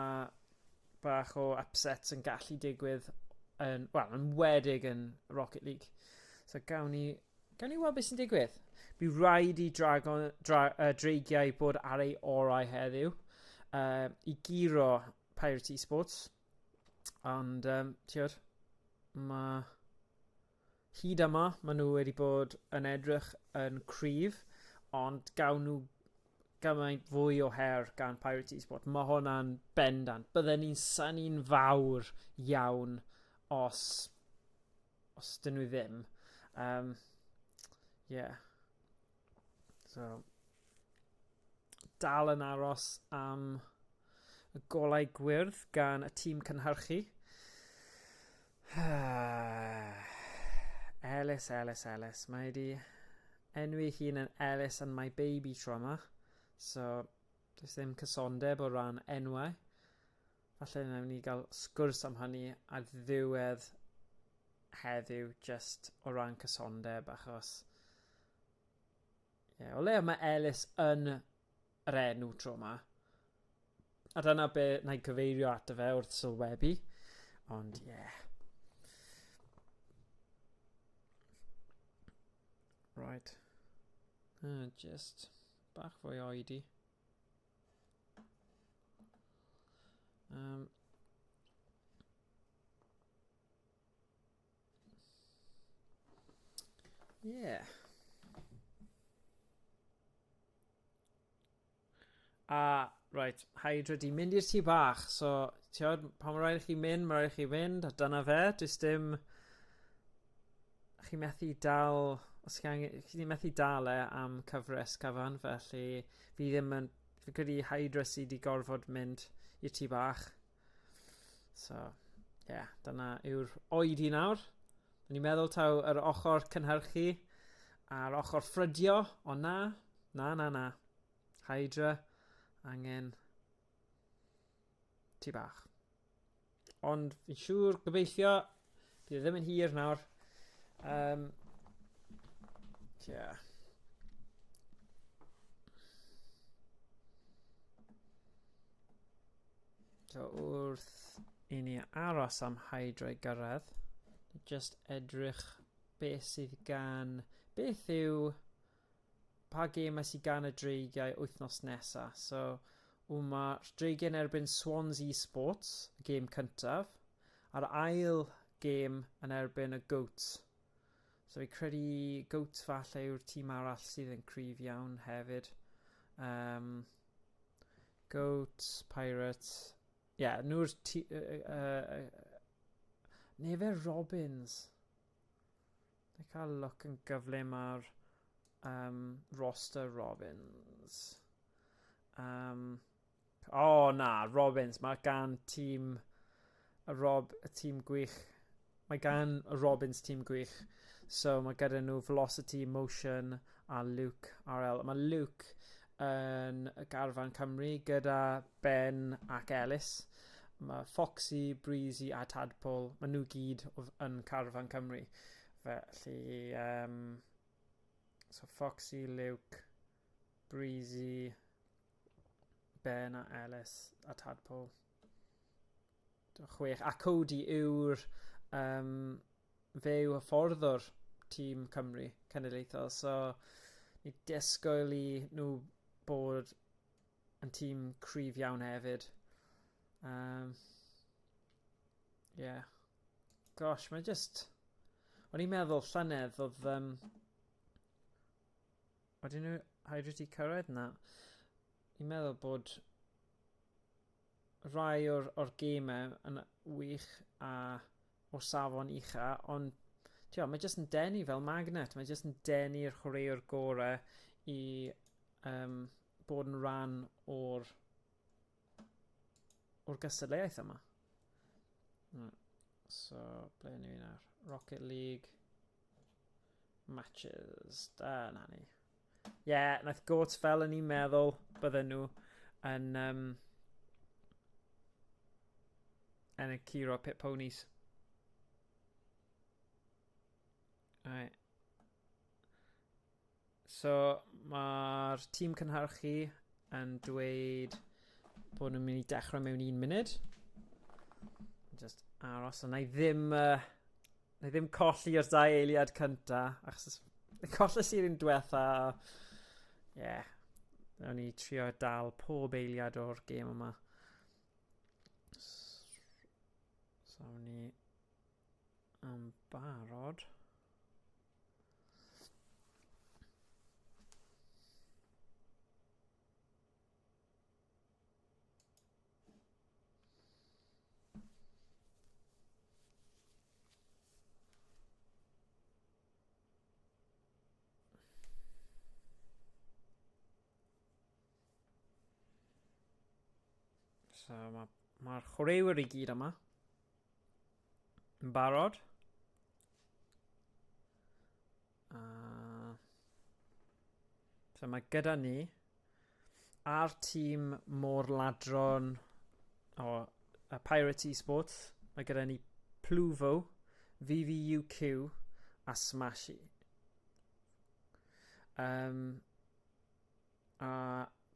bach o upsets yn gallu digwydd yn, wel, yn wedig yn Rocket League. So gawn ni weld beth sy'n digwydd. Bydd rhaid i Dreigiau bod ar ei orau heddiw i guro Pirate Esports. Ond, ti'od, mae hyd yma, maen nhw wedi bod yn edrych yn cryf, ond gawn nhw gymaint fwy o her gan Pirate Esports. Mae hwnna'n bendant. Bydden ni'n synnu'n fawr iawn os dyn nhw ddim. Yeah. So, dal yn aros am y golau gwyrdd gan y tîm cynhyrchu. Ellis, Ellis, Ellis. Mae wedi enwi hun yn Ellis and my baby tro yma. So, does ddim cysondeb o ran enwau. Falle wnawn ni gael sgwrs am hynny ar ddiwedd heddiw just o ran cysondeb achos yeah, o leia mae Ellis yn yr enw tro yma. A dyna be na i cyfeirio ato fe wrth sylwebu. Ond, ie. Yeah. Right. Just bach fwy oedi. Yeah. A, right, Hydra di mynd i'r tŷ bach, so, ti'od, pan mae rhaid i chi mynd, mae rhaid i chi fynd, a dyna fe, does dim... Chi methu dal, os chi angen, chi methu dal e am cyfres cyfan, felly fi ddim yn, fi credu Hydra sydd wedi gorfod mynd i'r tŷ bach. So, yeah, dyna yw'r oedi nawr. O'n i'n meddwl taw yr ochr cynhyrchu a'r ochr ffrydio, ond na, na, na, na. Hydra, angen tŷ bach. Ond fi'n siŵr, gobeithio, bydd e ddim yn hir nawr. Yeah. So wrth i ni aros am Hydra i gyrraedd, just edrych beth sydd gan... Beth yw... Pa gemau sydd gan y Dreigiau wythnos nesaf? So, mae'r Dreigiau yn erbyn Swans Esports, y gêm cyntaf, a'r ail gêm yn erbyn y Goats. So fi credu Goats falle yw'r tîm arall sydd yn cryf iawn hefyd. Goats, Pirates... Ie, yeah, nhw'r... Neu fe Robins. Na i cael look yn gyflym ar roster Robins. Oh na, Robins. Mae gan tîm y Rob, y tîm gwych. Mae gan y Robins tîm gwych. So mae gyda nhw Velocity, Motion a Luke RL. Mae Luke yn y garfan Cymru gyda Ben ac Ellis. Mae Foxy, Breezy a Tadpole, maen nhw gyd yn carfan Cymru. Felly, so Foxy, Luke, Breezy, Ben a Ellis a Tadpole. 6. A Cody yw'r fe yw hyfforddwr tîm Cymru cenedlaethol, so ni disgwyl i nhw bod yn tîm cryf iawn hefyd. Yeah. Gosh, mae just... O'n i'n meddwl llynedd oedd... Oedden nhw Hydra 'di cyrraedd? Na. I'n meddwl bod rai o'r, or gemau yn wych a o safon ucha, ond tio, mae jyst yn denu fel magnet, mae jyst yn denu'r chwaraewr gorau i bod yn rhan o'r o'r gystadleuaeth yma. So, ble ni nawr? Rocket League matches. Da, na ni. Ie, yeah, nath Goats fel yn i'n meddwl bydden nhw yn, yn y curo Pit Ponies. Right. So, mae'r tîm cynhyrchu yn dweud bod nhw'n mynd i dechrau mewn un munud. Just aros, a na i ddim, na i ddim colli i'r dau eiliad cynta, achos colles i'r un diwetha. Ie, yeah. Nawn ni trio dal pob eiliad o'r gêm yma. So, awn ni am barod. So mae'r ma chwaraewyr i gyd yma. Yn barod. So mae gyda ni a'r tîm Môr-ladron o y Pirate Esports, mae gyda ni Pluvo, VVUQ a Smashy. A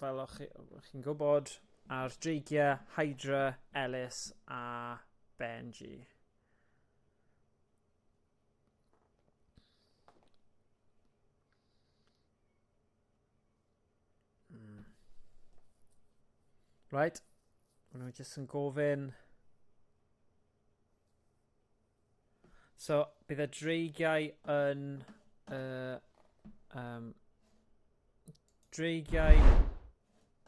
fel o'ch chi'n gwybod, ar dreigiau Hydra, Ellis a Benji. Right, maen nhw jyst yn gofyn. So, bydd y dreigiau yn... dreigiau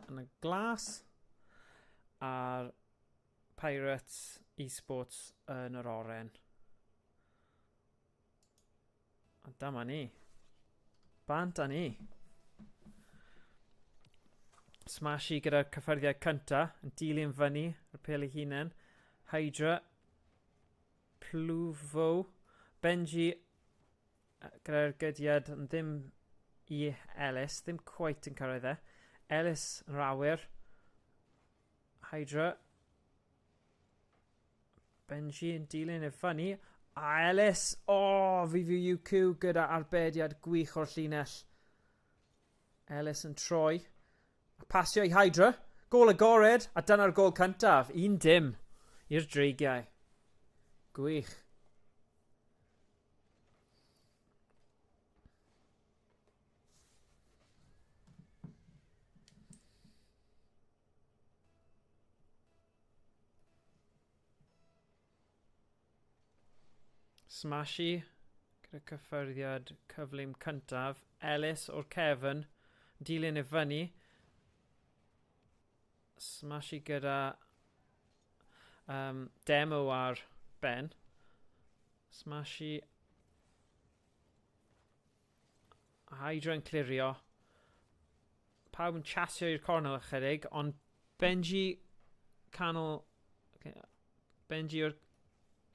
yn y glas a'r Pirates Esports yn yr oren. A dyma ni. Bant â ni. Smashy gyda'r cyffyrddiad cynta yn dilyn fyny yr pêl ei hunain. Hydra. Pluvo. Benji gyda'r gydiad yn ddim i Ellis. Ddim quite yn cyrraedd e. Ellis yn yr awyr. Hydra. Benji yn dilyn e fyny. A Ellis! O, oh, VVUQ gyda arbediad gwych o'r llinell. Ellis yn troi. A pasio i Hydra. Gôl agored, a dyna'r gôl cyntaf. 1-0 i'r Dreigiau. Gwych. Smashy gyda cyffyrddiad cyflym cyntaf. Ellis o'r cefn, dilyn i fyny. Smashy gyda demo ar ben. Smashy. Hydra yn clirio. Pawb yn chasio i'r cornel ychydig, ond Benji canol... Okay, Benji o'r,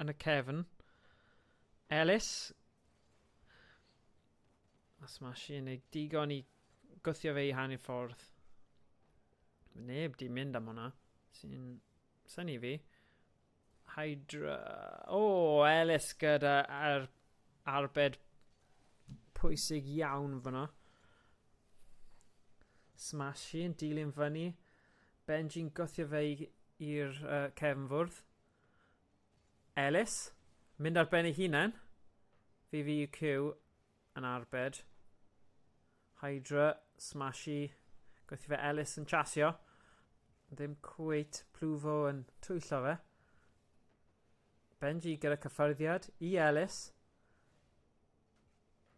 yn y cefn. Ellis. A Smashy yn ei digon i gwthio fe i hanner ffordd. Neb di mynd am hwnna. Sy'n syni fi. Hydra... O, oh, Ellis gyda arbed pwysig iawn fyna. Smashy yn dilyn fyny. Benji'n gwthio fe i'r cefnfwrdd. Ellis, mynd ar ben ei hunan. VVUQ yn arbed. Hydra, Smashy, gweithio fe Ellis yn chasio. Ddim cweit Plufo yn twyllo fe. Benji gyda cyffyrddiad i Ellis.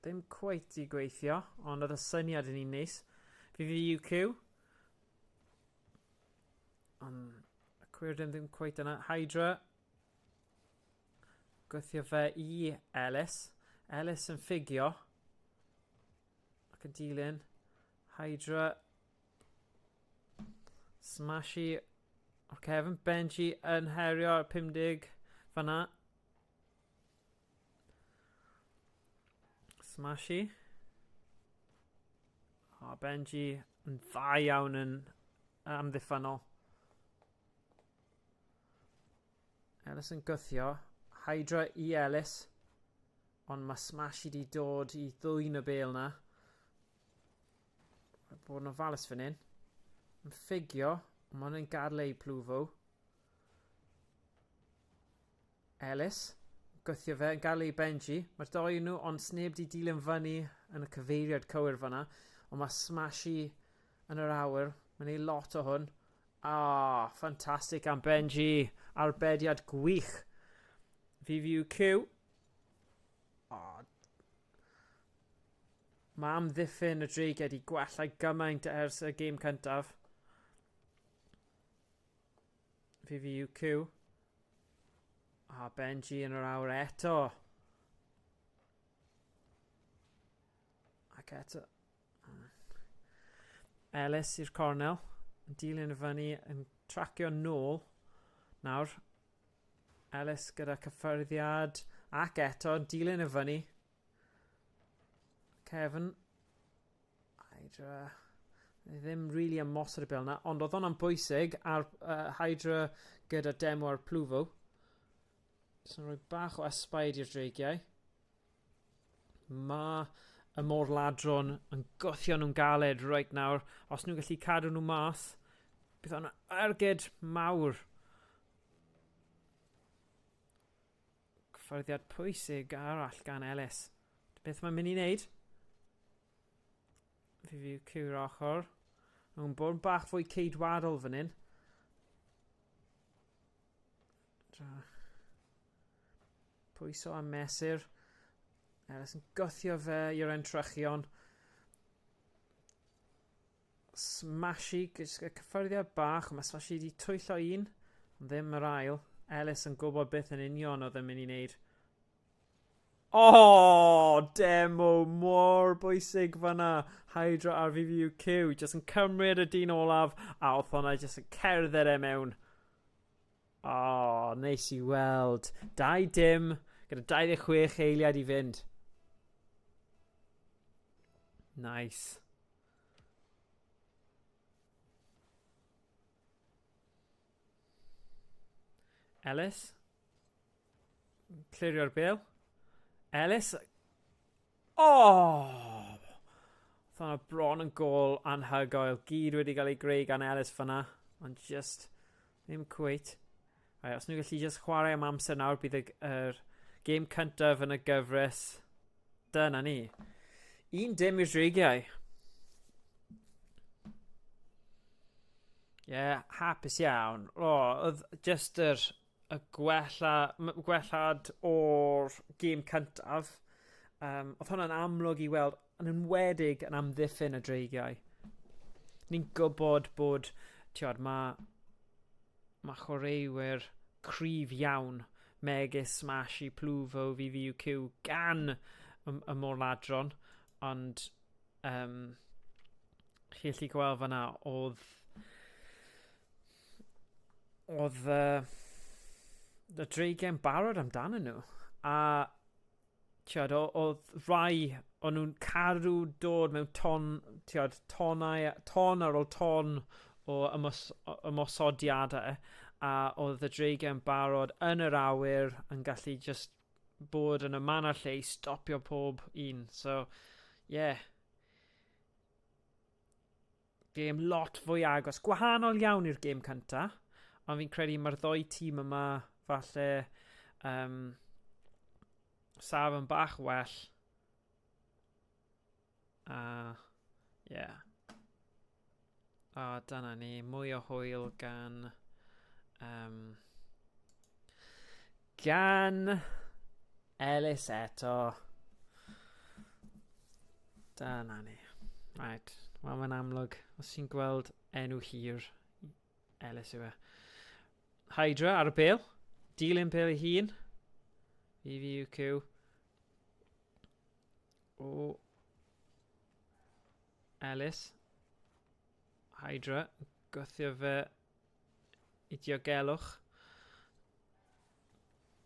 Ddim cweit i gweithio, ond oedd y syniad yn un neis. VVUQ. Ond y cwyrdyn ddim cweit yna. Hydra. Gweithio fe i Ellis. Ellis yn ffugio. Ac yn dilyn. Hydra. Smashy. O'r cefn. Benji yn herio 50 fanna. Smashy. O, Benji yn dda iawn yn amddiffynol. Ellis yn gythio. Hydra i Ellis. Ond mae Smashy di dod i ddwyn y bel na. Bod yn ofalus fan hyn. Yn ffugio. Ond mae'n gadael ei plwfo. Ellis. Gwthio fe, yn gael ei Benji. Mae'r doi nhw, ond sneb di dilyn fyny yn y cyfeiriad cywir fyna. Ond mae Smashy yn yr awyr. Mae'n ei lot o hwn. Ah, oh, ffantastig am Benji. Arbediad gwych. VVUQ. Oh. Mae amddiffyn y dreigiau wedi gwella gymaint ers y gêm cyntaf. VVUQ. A Benji yn yr awr eto. Ac eto. Ellis i'r cornel. Yn dilyn y fyny, yn tracio nôl. Nawr, Ellis gyda cyffyrddiad ac eto yn dilyn y fyny. Kevin. Hydra. Ddim really ymosod y bel na, ond oedd hwnna'n bwysig ar Hydra gyda demo ar Plufo. Jyst yn rhoi bach o ysbaid i'r dreigiau. Mae y môr ladron yn gwthio nhw'n galed reit nawr. Os nhw'n gallu cadw nhw mas, bydd hwnna ergyd mawr. Cyffyrddiad pwysig arall gan Ellis. Beth mae'n mynd i wneud? Fi fi cyw'r ochr. Mae'n bod yn bach fwy ceidwadol fan hyn. Pwyso a mesur. Ellis yn gwthio fe i'r entrychion. Smashy, gyda cyffyrddiad bach, mae Smashy wedi twyllo un, ond ddim yr ail. Ellis yn gwybod beth yn union oedd yn mynd i wneud. Oh, demo mor bwysig fanna. Hydra ar VVUQ, jyst yn cymryd y dyn olaf, a oedd hwnna jyst yn cerdded e mewn. Oh, neis i weld. 2-0, gyda 26 eiliad i fynd. Nice. Ellis. Clirio'r bel. Ellis. Oh! Oedd hwnna bron yn gol anhygoel. Gyd wedi cael ei greu gan Ellis fyna. Ond just ddim cweit. Right, os nhw'n gallu just chwarae am amser nawr, bydd y, yr gêm cyntaf yn y gyfres. Dyna ni. 1-0 i'r Dreigiau. Ie, yeah, hapus iawn. O, oh, oedd just yr y gwella, gwellhad o'r gêm cyntaf. Oedd hwnna'n amlwg i weld, yn enwedig yn amddiffyn y Dreigiau. Ni'n gwybod bod, tiod, mae ma chwaraewyr cryf iawn, megis Smashy, Plufo, VVUQ, gan y, y Môr-ladron, ond chi allu gweld fanna, oedd oedd y dreigiau'n barod amdanyn nhw. A tiod, oedd rai, o'n nhw'n cadw dod mewn ton, tiod, tonau, ton ar ôl ton o ymos, ymosodiadau, a oedd y dreigiau'n barod yn yr awyr yn gallu just bod yn y man a'r lle i stopio pob un. So, yeah. Gêm lot fwy agos. Gwahanol iawn i'r gêm cynta, ond fi'n credu mae'r ddoi tîm yma falle um, Safon bach well. A, yeah. A dyna ni, mwy o hwyl gan... Um, gan Ellis eto. Dyna ni. Right, wel mae'n amlwg, os ti'n gweld enw hir, Ellis yw e. Hydra ar y bêl. Dilyn pêl ei hun. EVUQ. O. Ellis. Hydra. Gwthio fe i diogelwch.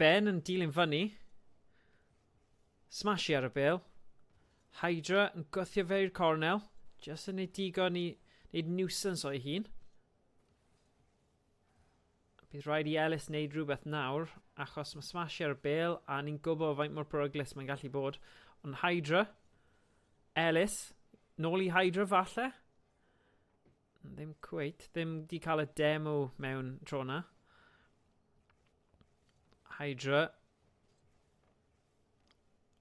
Ben yn dilyn fyny. Smashy ar y bêl. Hydra yn gwthio fe i'r cornel. Just yn ei digon i wneud nuisance o'i hun. Bydd rhaid i Ellis wneud rhywbeth nawr, achos mae Smash ar y bêl, a ni'n gwybod faint mor peryglus mae'n gallu bod. Ond Hydra, Ellis, nôl i Hydra falle? Ddim cweit, ddim di cael y demo mewn tro na. Hydra.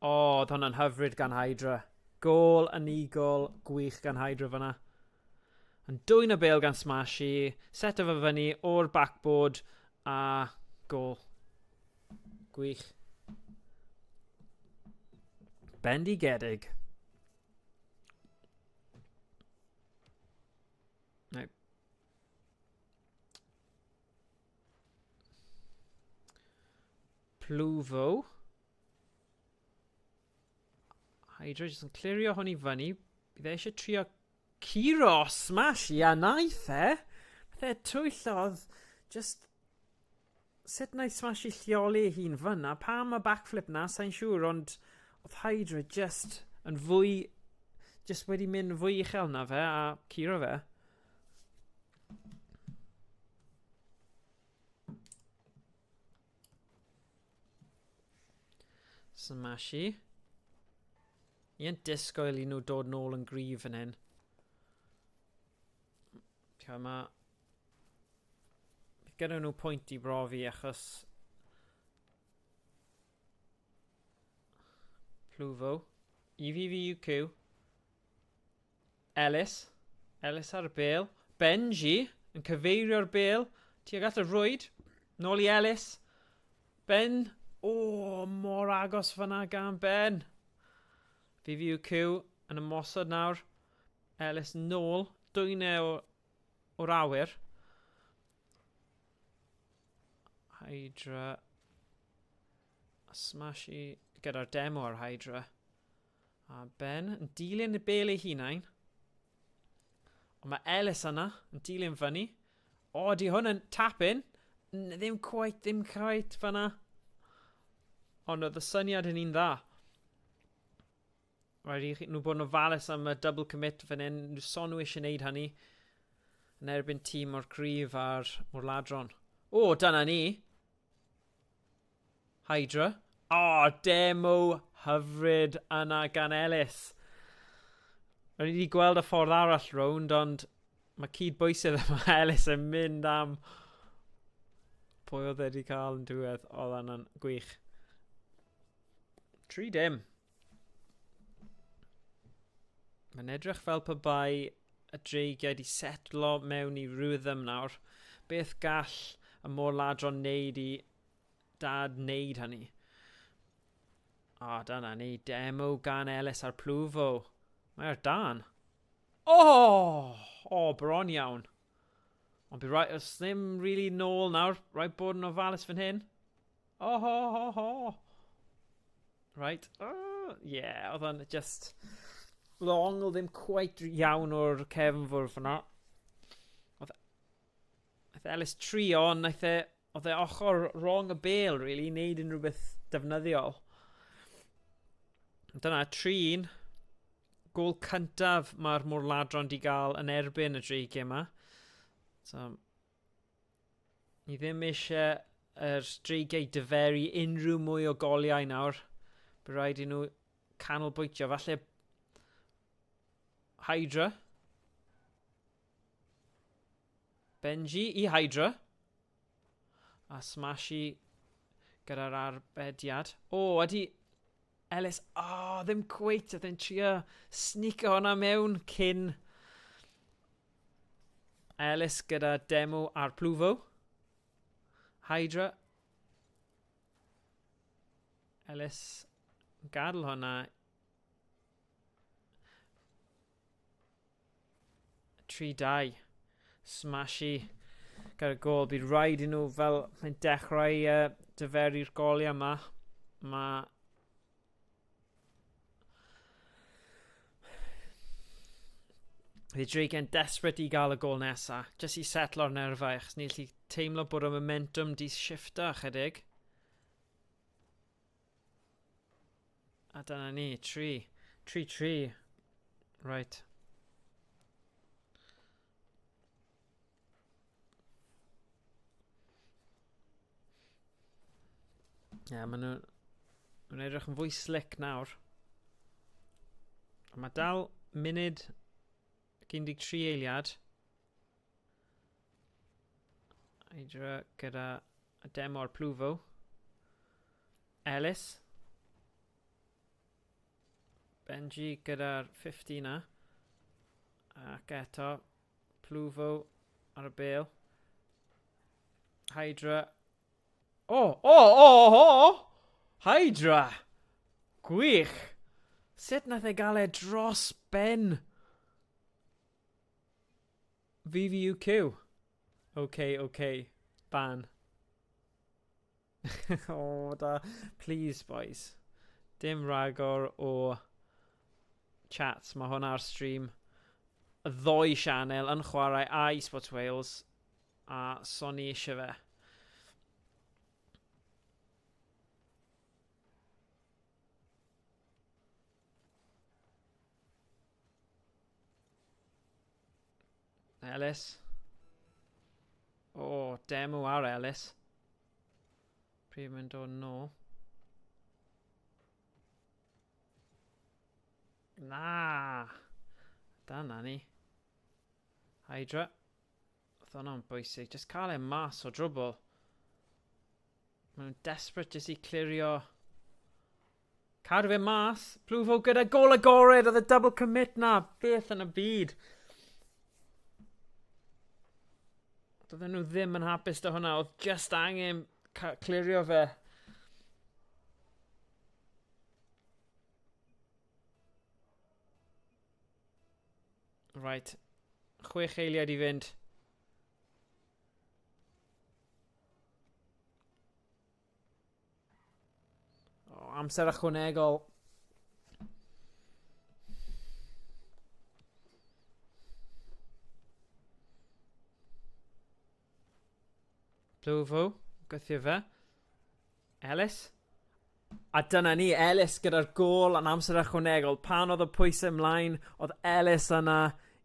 O, oh, oedd hwnna'n hyfryd gan Hydra. Gôl anigol gwych gan Hydra fyna. Yn dwyn y bêl gan Smashy, set o fe fyny o'r backboard a gôl. Gwych. Bendigedig. Right. Pluvo. Hydra jyst yn clirio hwn i fyny. Bydd e eisiau trio curo Smash i a naeth e. Nath e twyllodd just sut naeth Smash i lleoli ei hun fyna. Pam y backflip na, sa'n siŵr, ond oedd Hydra just yn fwy just wedi mynd fwy uchel na fe a curo fe. Smashy. Ni yn disgwyl i nhw dod nôl yn gryf fan hyn. Ti'n mae... Bydd gyda nhw pwynt i brofi achos... Pluvo. EVVUQ. Ellis. Ellis ar y bêl. Benji yn cyfeirio'r bêl tuag at y rwyd. Nôl i Ellis. Ben. O, oh, mor agos fyna gan Ben. VVUQ yn ymosod nawr. Ellis nôl. Dwyne o'r awyr. Hydra. A smash i gyda'r demo ar Hydra. A Ben yn dilyn y bel ei hunain. Ond mae Ellis yna yn dilyn fyny. O, di hwn yn tap-in. Ddim quite, ddim quite fyna. Ond oedd y syniad yn un dda. Rhaid i nhw bod yn ofalus am y double commit fan hyn. So nhw eisiau gwneud hynny. Yn erbyn tîm mor cryf a'r mor ladron. O, dyna ni. Hydra. O, oh, demo hyfryd yna gan Ellis. O'n i wedi gweld y ffordd arall rownd, ond mae cyd-bwysedd yma Ellis yn mynd am pwy oedd e wedi cael yn diwedd. Oedd yna'n gwych. 3-0. Mae'n edrych fel pe bai y dreigiau wedi setlo mewn i rhythm nawr. Beth gall y môr-ladron wneud i dad wneud hynny? O, oh, dyna ni. Demo gan Ellis ar Pluvo. Mae ar dan. O! Oh! O, oh, bron iawn. Ond bydd rhaid, os ddim really nôl nawr, rhaid bod yn ofalus fan hyn. Oh, ho, ho, ho. Right. Oh, yeah, oedd o'n just... Long oedd ddim quite iawn o'r cefnfwrdd fyna. Oedd Nath Ellis trio, ond naeth e, oedd e ochr wrong y bêl, really, i wneud unrhyw beth defnyddiol. Dyna, 3-1. Gôl cyntaf mae'r Môr-ladron di gael yn erbyn y dreigiau yma. So, Ni ddim eisiau yr dreigiau diferu unrhyw mwy o goliau nawr. Bydd rhaid i nhw canolbwyntio. Falle Hydra. Benji i Hydra. A Smashy gyda'r arbediad. O, ydy... Ellis, oh, ddim cweit, oedd e'n trio sneako hwnna mewn cyn Ellis gyda demo ar Plufo. Hydra. Ellis gadael hwnna. 3-2. Smashy gyda gol. Bydd rhaid i nhw fel mae'n dechrau dyferu'r goliau yma. Mae Fydd Dreigiau'n desperate i gael y gol nesa, jyst i setlo'r nerfau, achos ni'n gallu teimlo bod y momentum di shifto ychydig. A dyna ni, 3. 3-3. Right. Ie, yeah, maen nhw'n ma nhw edrych yn fwy slick nawr. A mae dal munud ac 13 eiliad. Hydra gyda y demo ar Plufo. Ellis. Benji gyda'r 50 na. Ac eto, Plufo ar y bêl. Hydra. O, o, o, o! Hydra! Gwych! Sut nath e gael e dros ben? VVUQ. OK, OK. Ban. O, da. Please, boys. Dim ragor o chats. Mae hwn ar stream. Y ddoi sianel yn chwarae a eSports Wales. A so ni eisiau fe. Ellis. O, oh, demo ar Ellis. Pryd mae'n dod nôl. Na! Dyna ni. Hydra. Oedd hwnna'n bwysig. Just cael e mas o drwbl. Maen nhw'n desperate jyst i clirio. Cadw fe mas. Plufo gyda gol agored. Oedd y double commit na. Beth yn y byd. Doedden nhw ddim yn hapus da hwnna. Oedd just angen clirio fe. Right. 6 eiliad i fynd. O, amser ychwanegol. Plufo, gythio fe. Ellis. A dyna ni, Ellis gyda'r gôl yn amser ychwanegol. Pan oedd y pwysau ymlaen, oedd Ellis yna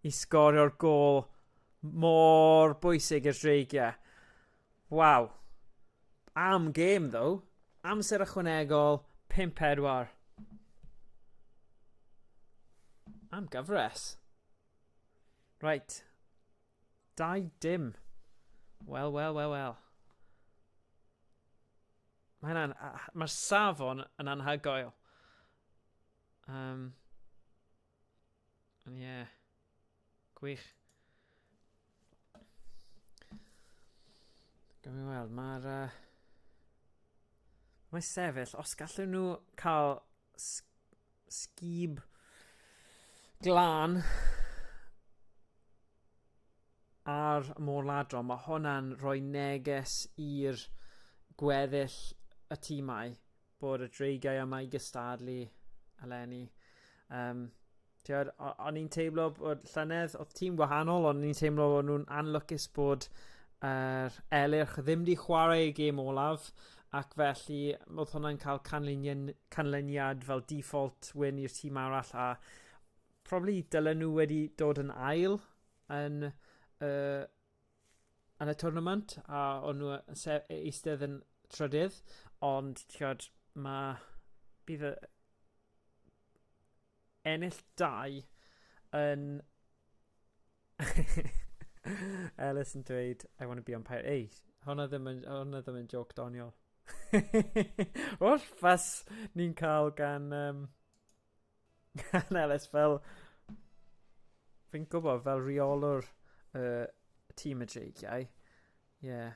i sgorio'r gôl mor bwysig i'r Dreigiau. Waw. Am gêm, ddo. Amser ychwanegol, 5-4. Am gyfres. Right. 2-0. Wel, wel, wel, wel. Mae hynna'n... Mae'r safon yn anhygoel. Ond ie. Yeah. Gwych. Gawn ni weld, mae'r... Mae sefyll, os gallwn nhw cael sgib glân ar y môr ladron, mae hwnna'n rhoi neges i'r gweddill y tîmau bod y Dreigiau yma i gystadlu eleni. Ti'od, o'n i'n teimlo bod llynedd, oedd tîm gwahanol, ond o'n i'n teimlo bod nhw'n anlwcus bod yr Elyrch ddim wedi chwarae ei gêm olaf, ac felly oedd hwnna'n cael canlyniad fel default win i'r tîm arall, a probably dylen nhw wedi dod yn ail yn y tournament, a o'n nhw eistedd yn trydydd, ond ti'od, mae bydd y ennill 2 yn Ellis yn dweud, I want to be on pirate. Ei, hwnna ddim yn joke doniol. Holl ffas ni'n cael gan, um, gan Ellis fel... Fi'n gwybod fel reolwr y uh, tîm y dreigiau. Ie. Yeah.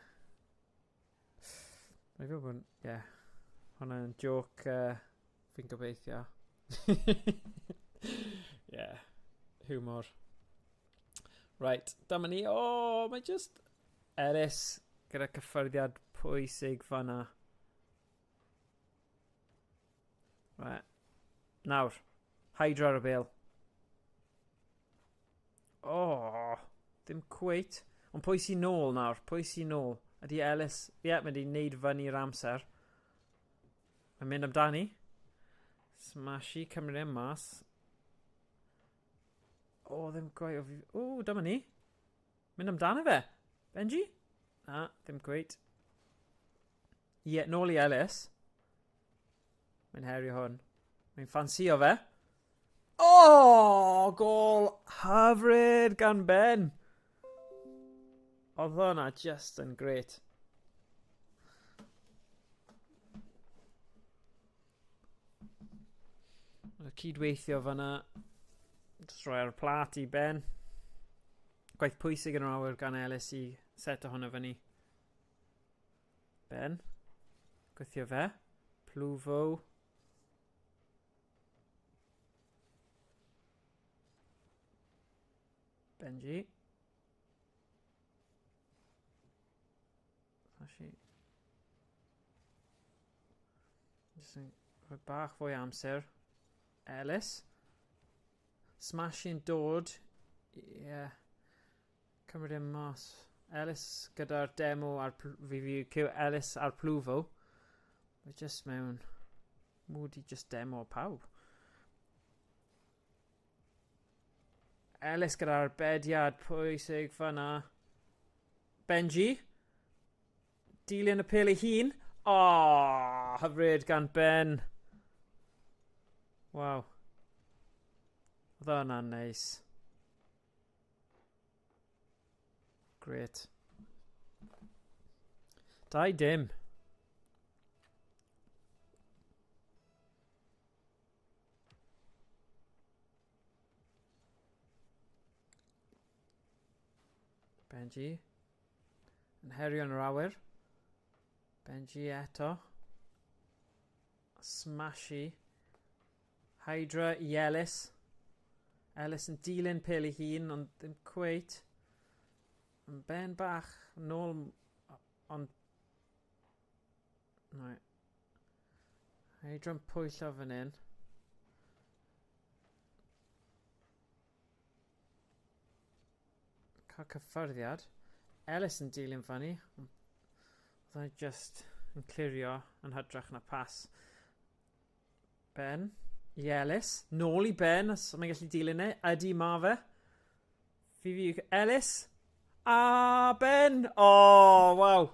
Mae'n gwybod bod... Ie. Yeah. Hwna'n joc uh, fi'n gobeithio. Ie. yeah. Humor. Right, dyma ni. O, oh, mae just Ellis gyda cyffyrddiad pwysig fanna. Right. Nawr, Hydra ar y bel. O, oh, ddim cweit. Ond pwy sy'n nôl nawr? Pwy sy'n nôl? Ydy Ellis... Ie, yeah, mae wedi wneud fyny'r amser. Mae'n mynd amdani. Smashy, cymryd e mas. O, ddim cweit. O, fi... O, dyma ni. Mynd amdano fe. Benji? Na, ddim cweit. Ie, yeah, nôl i Ellis. Mae'n herio hwn. Mae'n ffansio fe. O, oh, gol hyfryd gan Ben. Oedd hwnna just yn great. Y cydweithio fanna. Just rhoi ar y plat i Ben. Gwaith pwysig yn yr awyr gan Ellis i set ohono fyny. Ben. Gweithio fe. Plufo. Benji. Flashy. Just yn rhoi bach fwy amser. Ellis. Smashing dod. Ie. Yeah. Cymryd e mas. Ellis gyda'r demo a'r VVQ. Ellis a'r Plufo. Mae just mewn mood i just demo pawb. Ellis gyda'r arbediad pwysig fanna. Benji. Dilyn y pel ei hun. O, oh, hyfryd gan Ben. Waw. Oedd hwnna'n neis. Great. 2-0. Benji. Yn herio yn yr awyr. Benji eto. Smashy. Hydra i Ellis. Ellis yn dilyn pel ei hun, ond ddim cweit. Yn ben bach nôl, ond... Right. Hydra'n pwyllo fan hyn. Cael cyffyrddiad. Ellis yn dilyn fyny. Oedd e just yn clirio yn hytrach na pas. Ben. I Ellis. Nôl i Ben, os mae'n gallu dilyn e. Ydy, ma fe. Fi fi... Ellis. A Ben! O, oh, waw.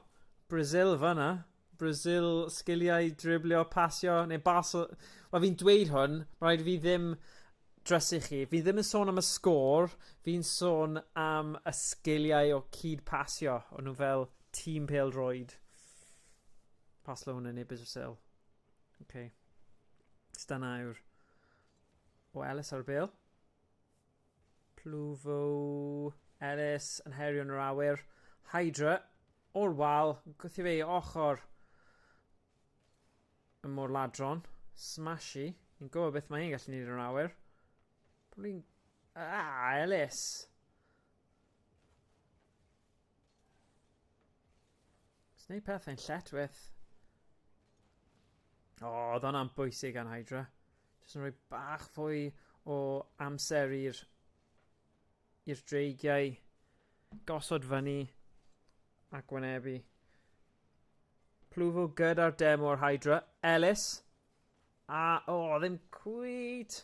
Brazil fanna. Brazil, sgiliau, driblio, pasio, neu Basel. Wel, fi'n dweud hwn, mae rhaid fi ddim drysu chi. Fi ddim yn sôn am y sgôr, fi'n sôn am y sgiliau o cyd-pasio. O'n nhw fel tîm pêl-droed. Barcelona neu Brazil. Okay. Dyna yw'r... O Ellis ar y bêl. Plufo... Ellis yn herio yn yr awyr. Hydra o'r wal. Gwthio fe i ochr y môr ladron. Smashy. Ni'n gwybod beth mae hi'n gallu neud yn yr awyr. Probably... Ah, Ellis! Os wneud pethau'n lletwith. O, oh, oedd hwnna'n bwysig gan Hydra. Jyst yn rhoi bach fwy o amser i'r i'r dreigiau gosod fyny ac wynebu. Plufo gyda'r demo o'r Hydra. Ellis. A, o, oh, ddim cwyd.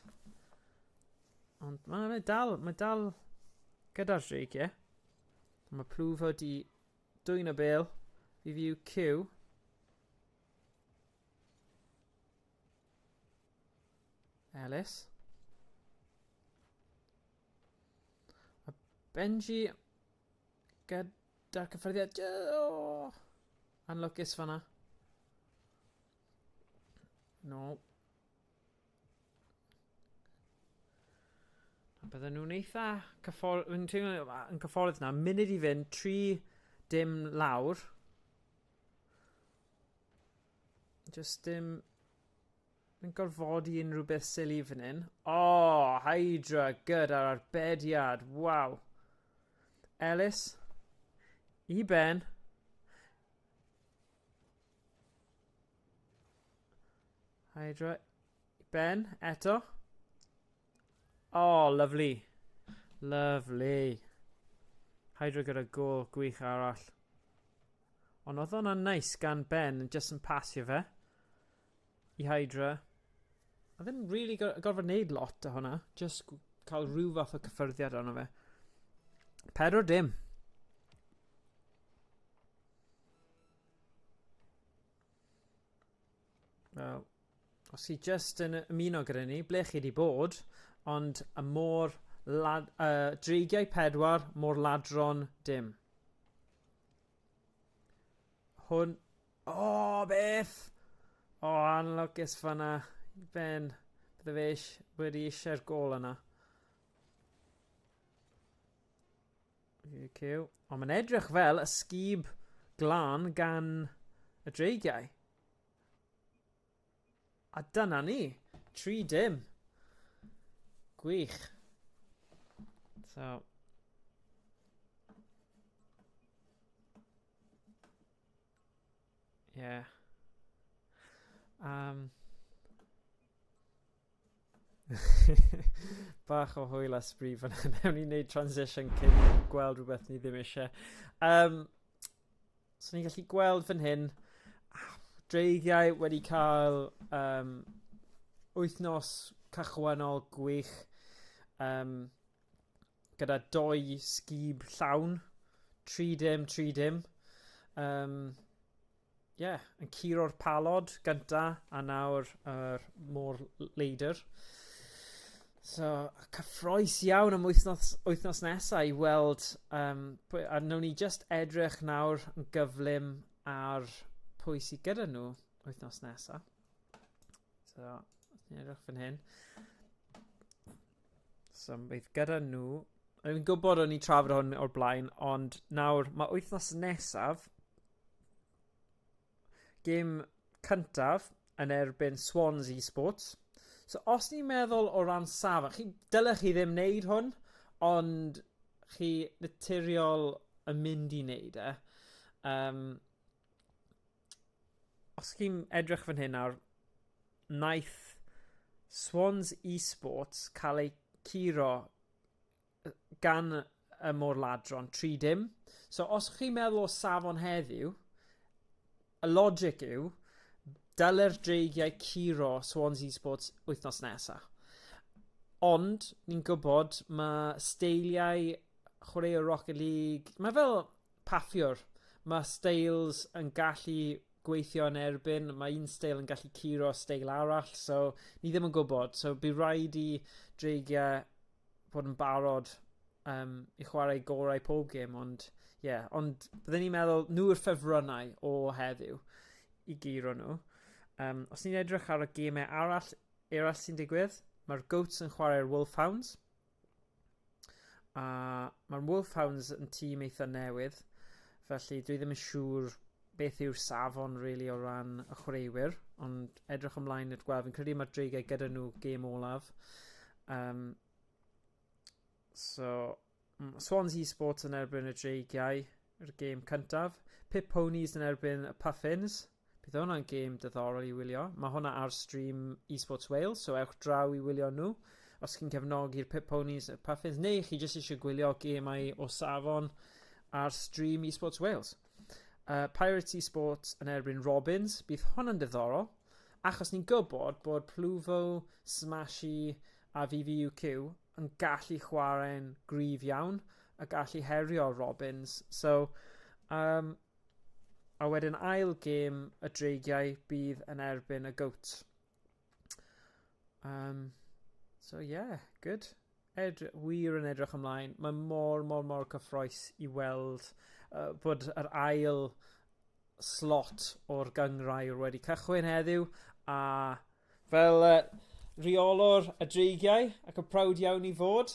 Ond mae, mae dal, mae dal gyda'r dreigiau. Mae Plufo di dwyn y bel. Fi fyw Q. Ellis. A Benji gyda'r cyffyrddiad. Oh, anlwcus fanna. Nôl. A bydden nhw'n eitha cyffor... Yn teimlo yn cyffordd na, munud i fynd, 3-0 lawr. Just dim yn gorfodi unrhyw beth silly fan hyn. Oh, Hydra gyda'r arbediad. Waw. Ellis. I Ben. Hydra. Ben, eto. Oh, lovely. Lovely. Hydra gyda gol gwych arall. Ond oedd hwnna'n nice gan Ben, yn just yn pasio fe i Hydra. A ddim really gorfod neud lot o hwnna. Just cael rhyw fath o cyffyrddiad arno fe. 4-0. Wel, os chi just yn ymuno gyda ni, ble chi wedi bod, ond y môr lad, dreigiau 4, môr ladron dim. Hwn... O, oh, beth! O, oh, anlwcus fanna. Ben, bydde fe wedi eisiau'r gol yna. Cyw. Ond mae'n edrych fel ysgub glân gan y dreigiau. A dyna ni. 3-0. Gwych. So. Yeah. Bach o hwyl a sbri fan hyn. Newn ni wneud transition cyn gweld rhywbeth ni ddim eisiau. So ni'n gallu gweld fan hyn, dreigiau wedi cael wythnos cychwynnol gwych gyda doi sgib llawn, 3-0, 3-0. Yeah, yn curo'r palod gynta a nawr yr môr leidr. So, cyffroes iawn am wythnos nesaf i weld, a wnawn ni just edrych nawr yn gyflym ar pwy sydd gyda nhw wythnos nesaf. So, ni'n edrych fan hyn. So, bydd gyda nhw... Dwi'n gwybod o'n i trafod hwn o'r blaen, ond nawr mae wythnos nesaf gêm cyntaf yn erbyn Swans Esports. So os ni'n meddwl o ran safon, chi, dylech chi ddim wneud hwn, ond chi naturiol yn mynd i wneud e. Os chi'n edrych fan hyn nawr, naeth Swans Esports cael eu curo gan y môr-ladron 3-0. So os chi'n meddwl o safon heddiw, y logic yw, dyle'r dreigiau curo Swans Esports wythnos nesaf. Ond, ni'n gwybod, mae steiliau chwaraewyr Rocket League, mae fel paffiwr. Mae styles yn gallu gweithio yn erbyn, mae un steil yn gallu curo steil arall, so ni ddim yn gwybod. So bydd rhaid i dreigiau bod yn barod i chwarae gorau pob gêm, ond yeah, ond byddwn ni'n meddwl nhw yw'r ffefrynnau o heddiw i guro nhw. Os ni'n edrych ar y gemau arall eraill sy'n digwydd, mae'r Goats yn chwarae'r Wolfhounds. A mae'r Wolfhounds yn tîm eitha newydd, felly dwi ddim yn siŵr beth yw'r safon really o ran y chwaraewyr, ond edrych ymlaen i'r gweld. Fi'n credu mae'r dreigiau gyda nhw gêm olaf. So, Swans Esports yn erbyn y dreigiau, yr gêm cyntaf. Pip Ponies yn erbyn y Puffins. Bydd hwnna'n gêm diddorol i wylio. Mae hwnna ar stream Esports Wales, so ewch draw i wylio nhw. Os chi'n cefnogi'r Pip Ponies, y Puffins, neu chi jyst eisiau gwylio gemau o safon ar stream Esports Wales. Pirates Esports yn erbyn Robins. Bydd hwnna'n diddorol, achos ni'n gwybod bod Pluvo, Smashy a VVUQ yn gallu chwarae'n gryf iawn a gallu herio Robins. So, a wedyn ail gêm y dreigiau bydd yn erbyn y Goats. So yeah, good. Wir yn edrych ymlaen. Mae mor, mor, mor cyffroes i weld bod yr ail slot o'r gynghrair wedi cychwyn heddiw a Fel rheolwr y Dreigiau ac yn proud iawn i fod.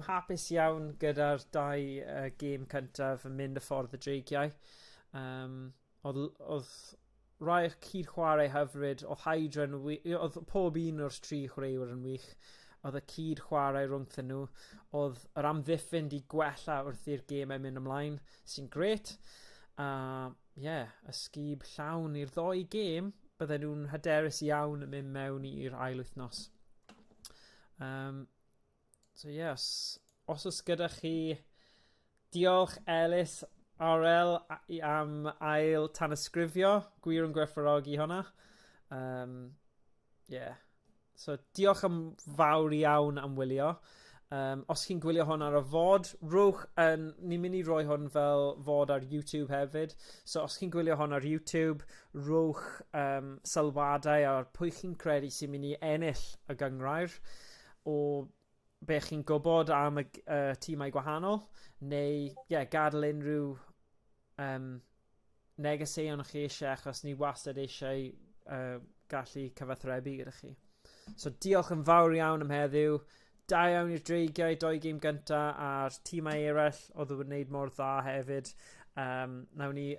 Hapus iawn gyda'r dau gêm cyntaf yn mynd y ffordd y Dreigiau. Oedd rai o'r cyd-chwarae hyfryd, oedd Hydra yn oedd pob un o'r tri chwaraewyr yn wych. Oedd y cyd-chwarae rhwngthyn nhw. Oedd yr amddiffyn di gwella wrth i'r gemau mynd ymlaen, sy'n grêt. A ie, yeah, ysgub llawn i'r ddoi gêm, bydden nhw'n hyderus iawn yn mynd mewn i'r ail wythnos. So yes, os oes gyda chi, diolch Elis RL am ail tanysgrifio, gwir yn gwerthfawrogi hwnna. Yeah. So diolch yn fawr iawn am wylio. Os chi'n gwylio hwn ar y VOD, rhowch yn... Ni'n mynd i roi hwn fel VOD ar YouTube hefyd. So os chi'n gwylio hwn ar YouTube, rhowch sylwadau ar pwy chi'n credu sy'n mynd i ennill y gynghrair o be chi'n gwybod am y tîmau gwahanol, neu yeah, gadael unrhyw negeseuon chi eisiau, achos ni wastad eisiau gallu cyfathrebu gyda chi. So diolch yn fawr iawn am heddiw. Da iawn i'r Dreigiau, doi gêm gynta, a'r tîmau eraill oedd yn wneud mor dda hefyd. Nawn ni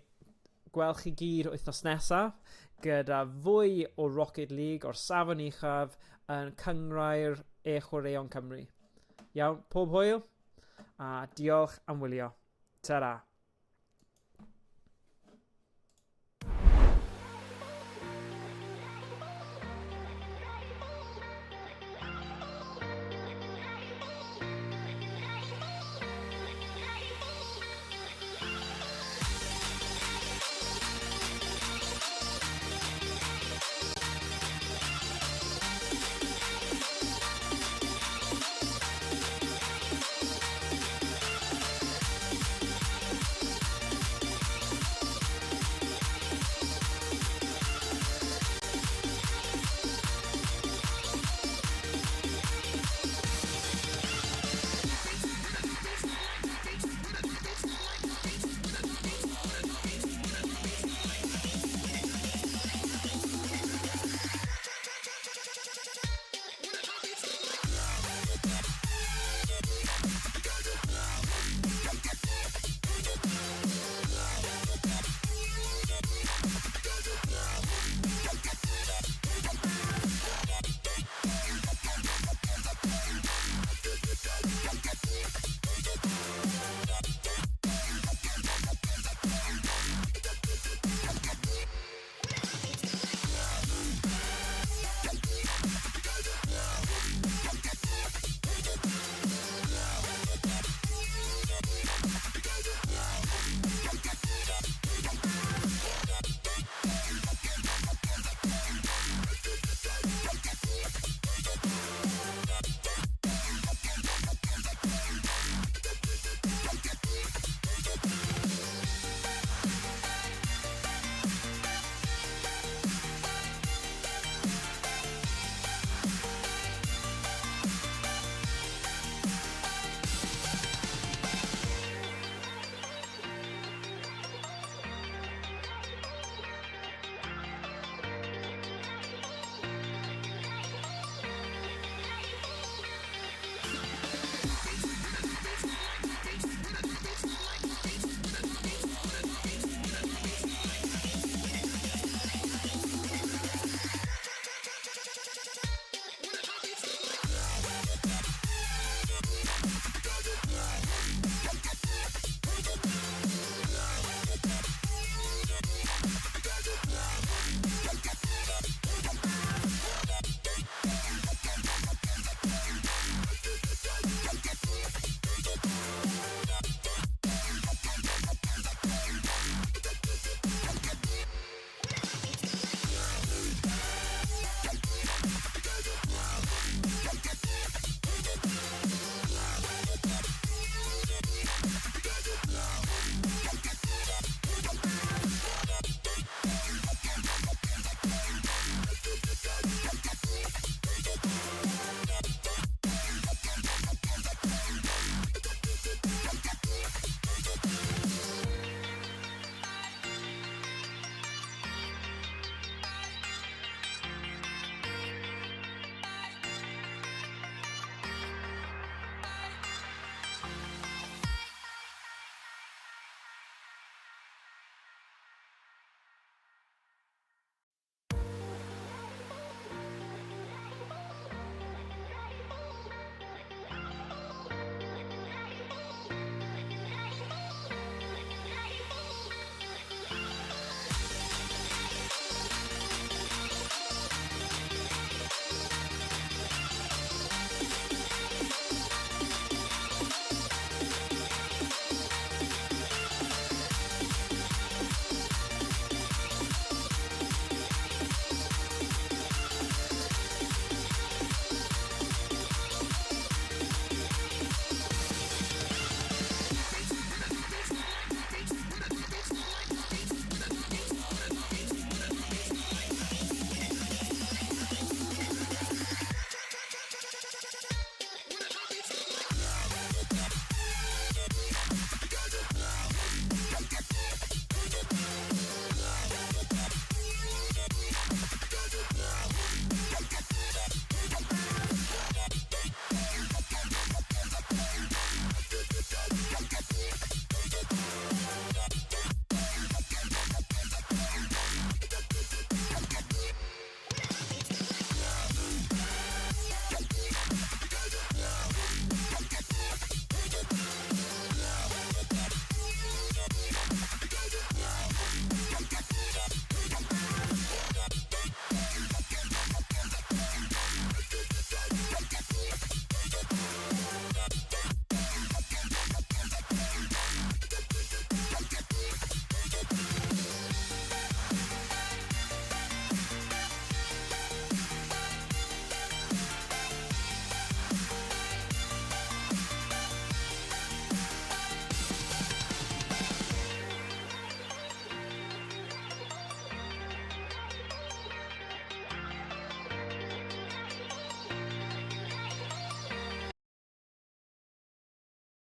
gweld chi gyd wythnos nesaf gyda fwy o Rocket League o'r safon uchaf yn Cynghrair E-Chwaraeon Cymru. Iawn, pob hwyl a diolch am wylio. Ta-ra.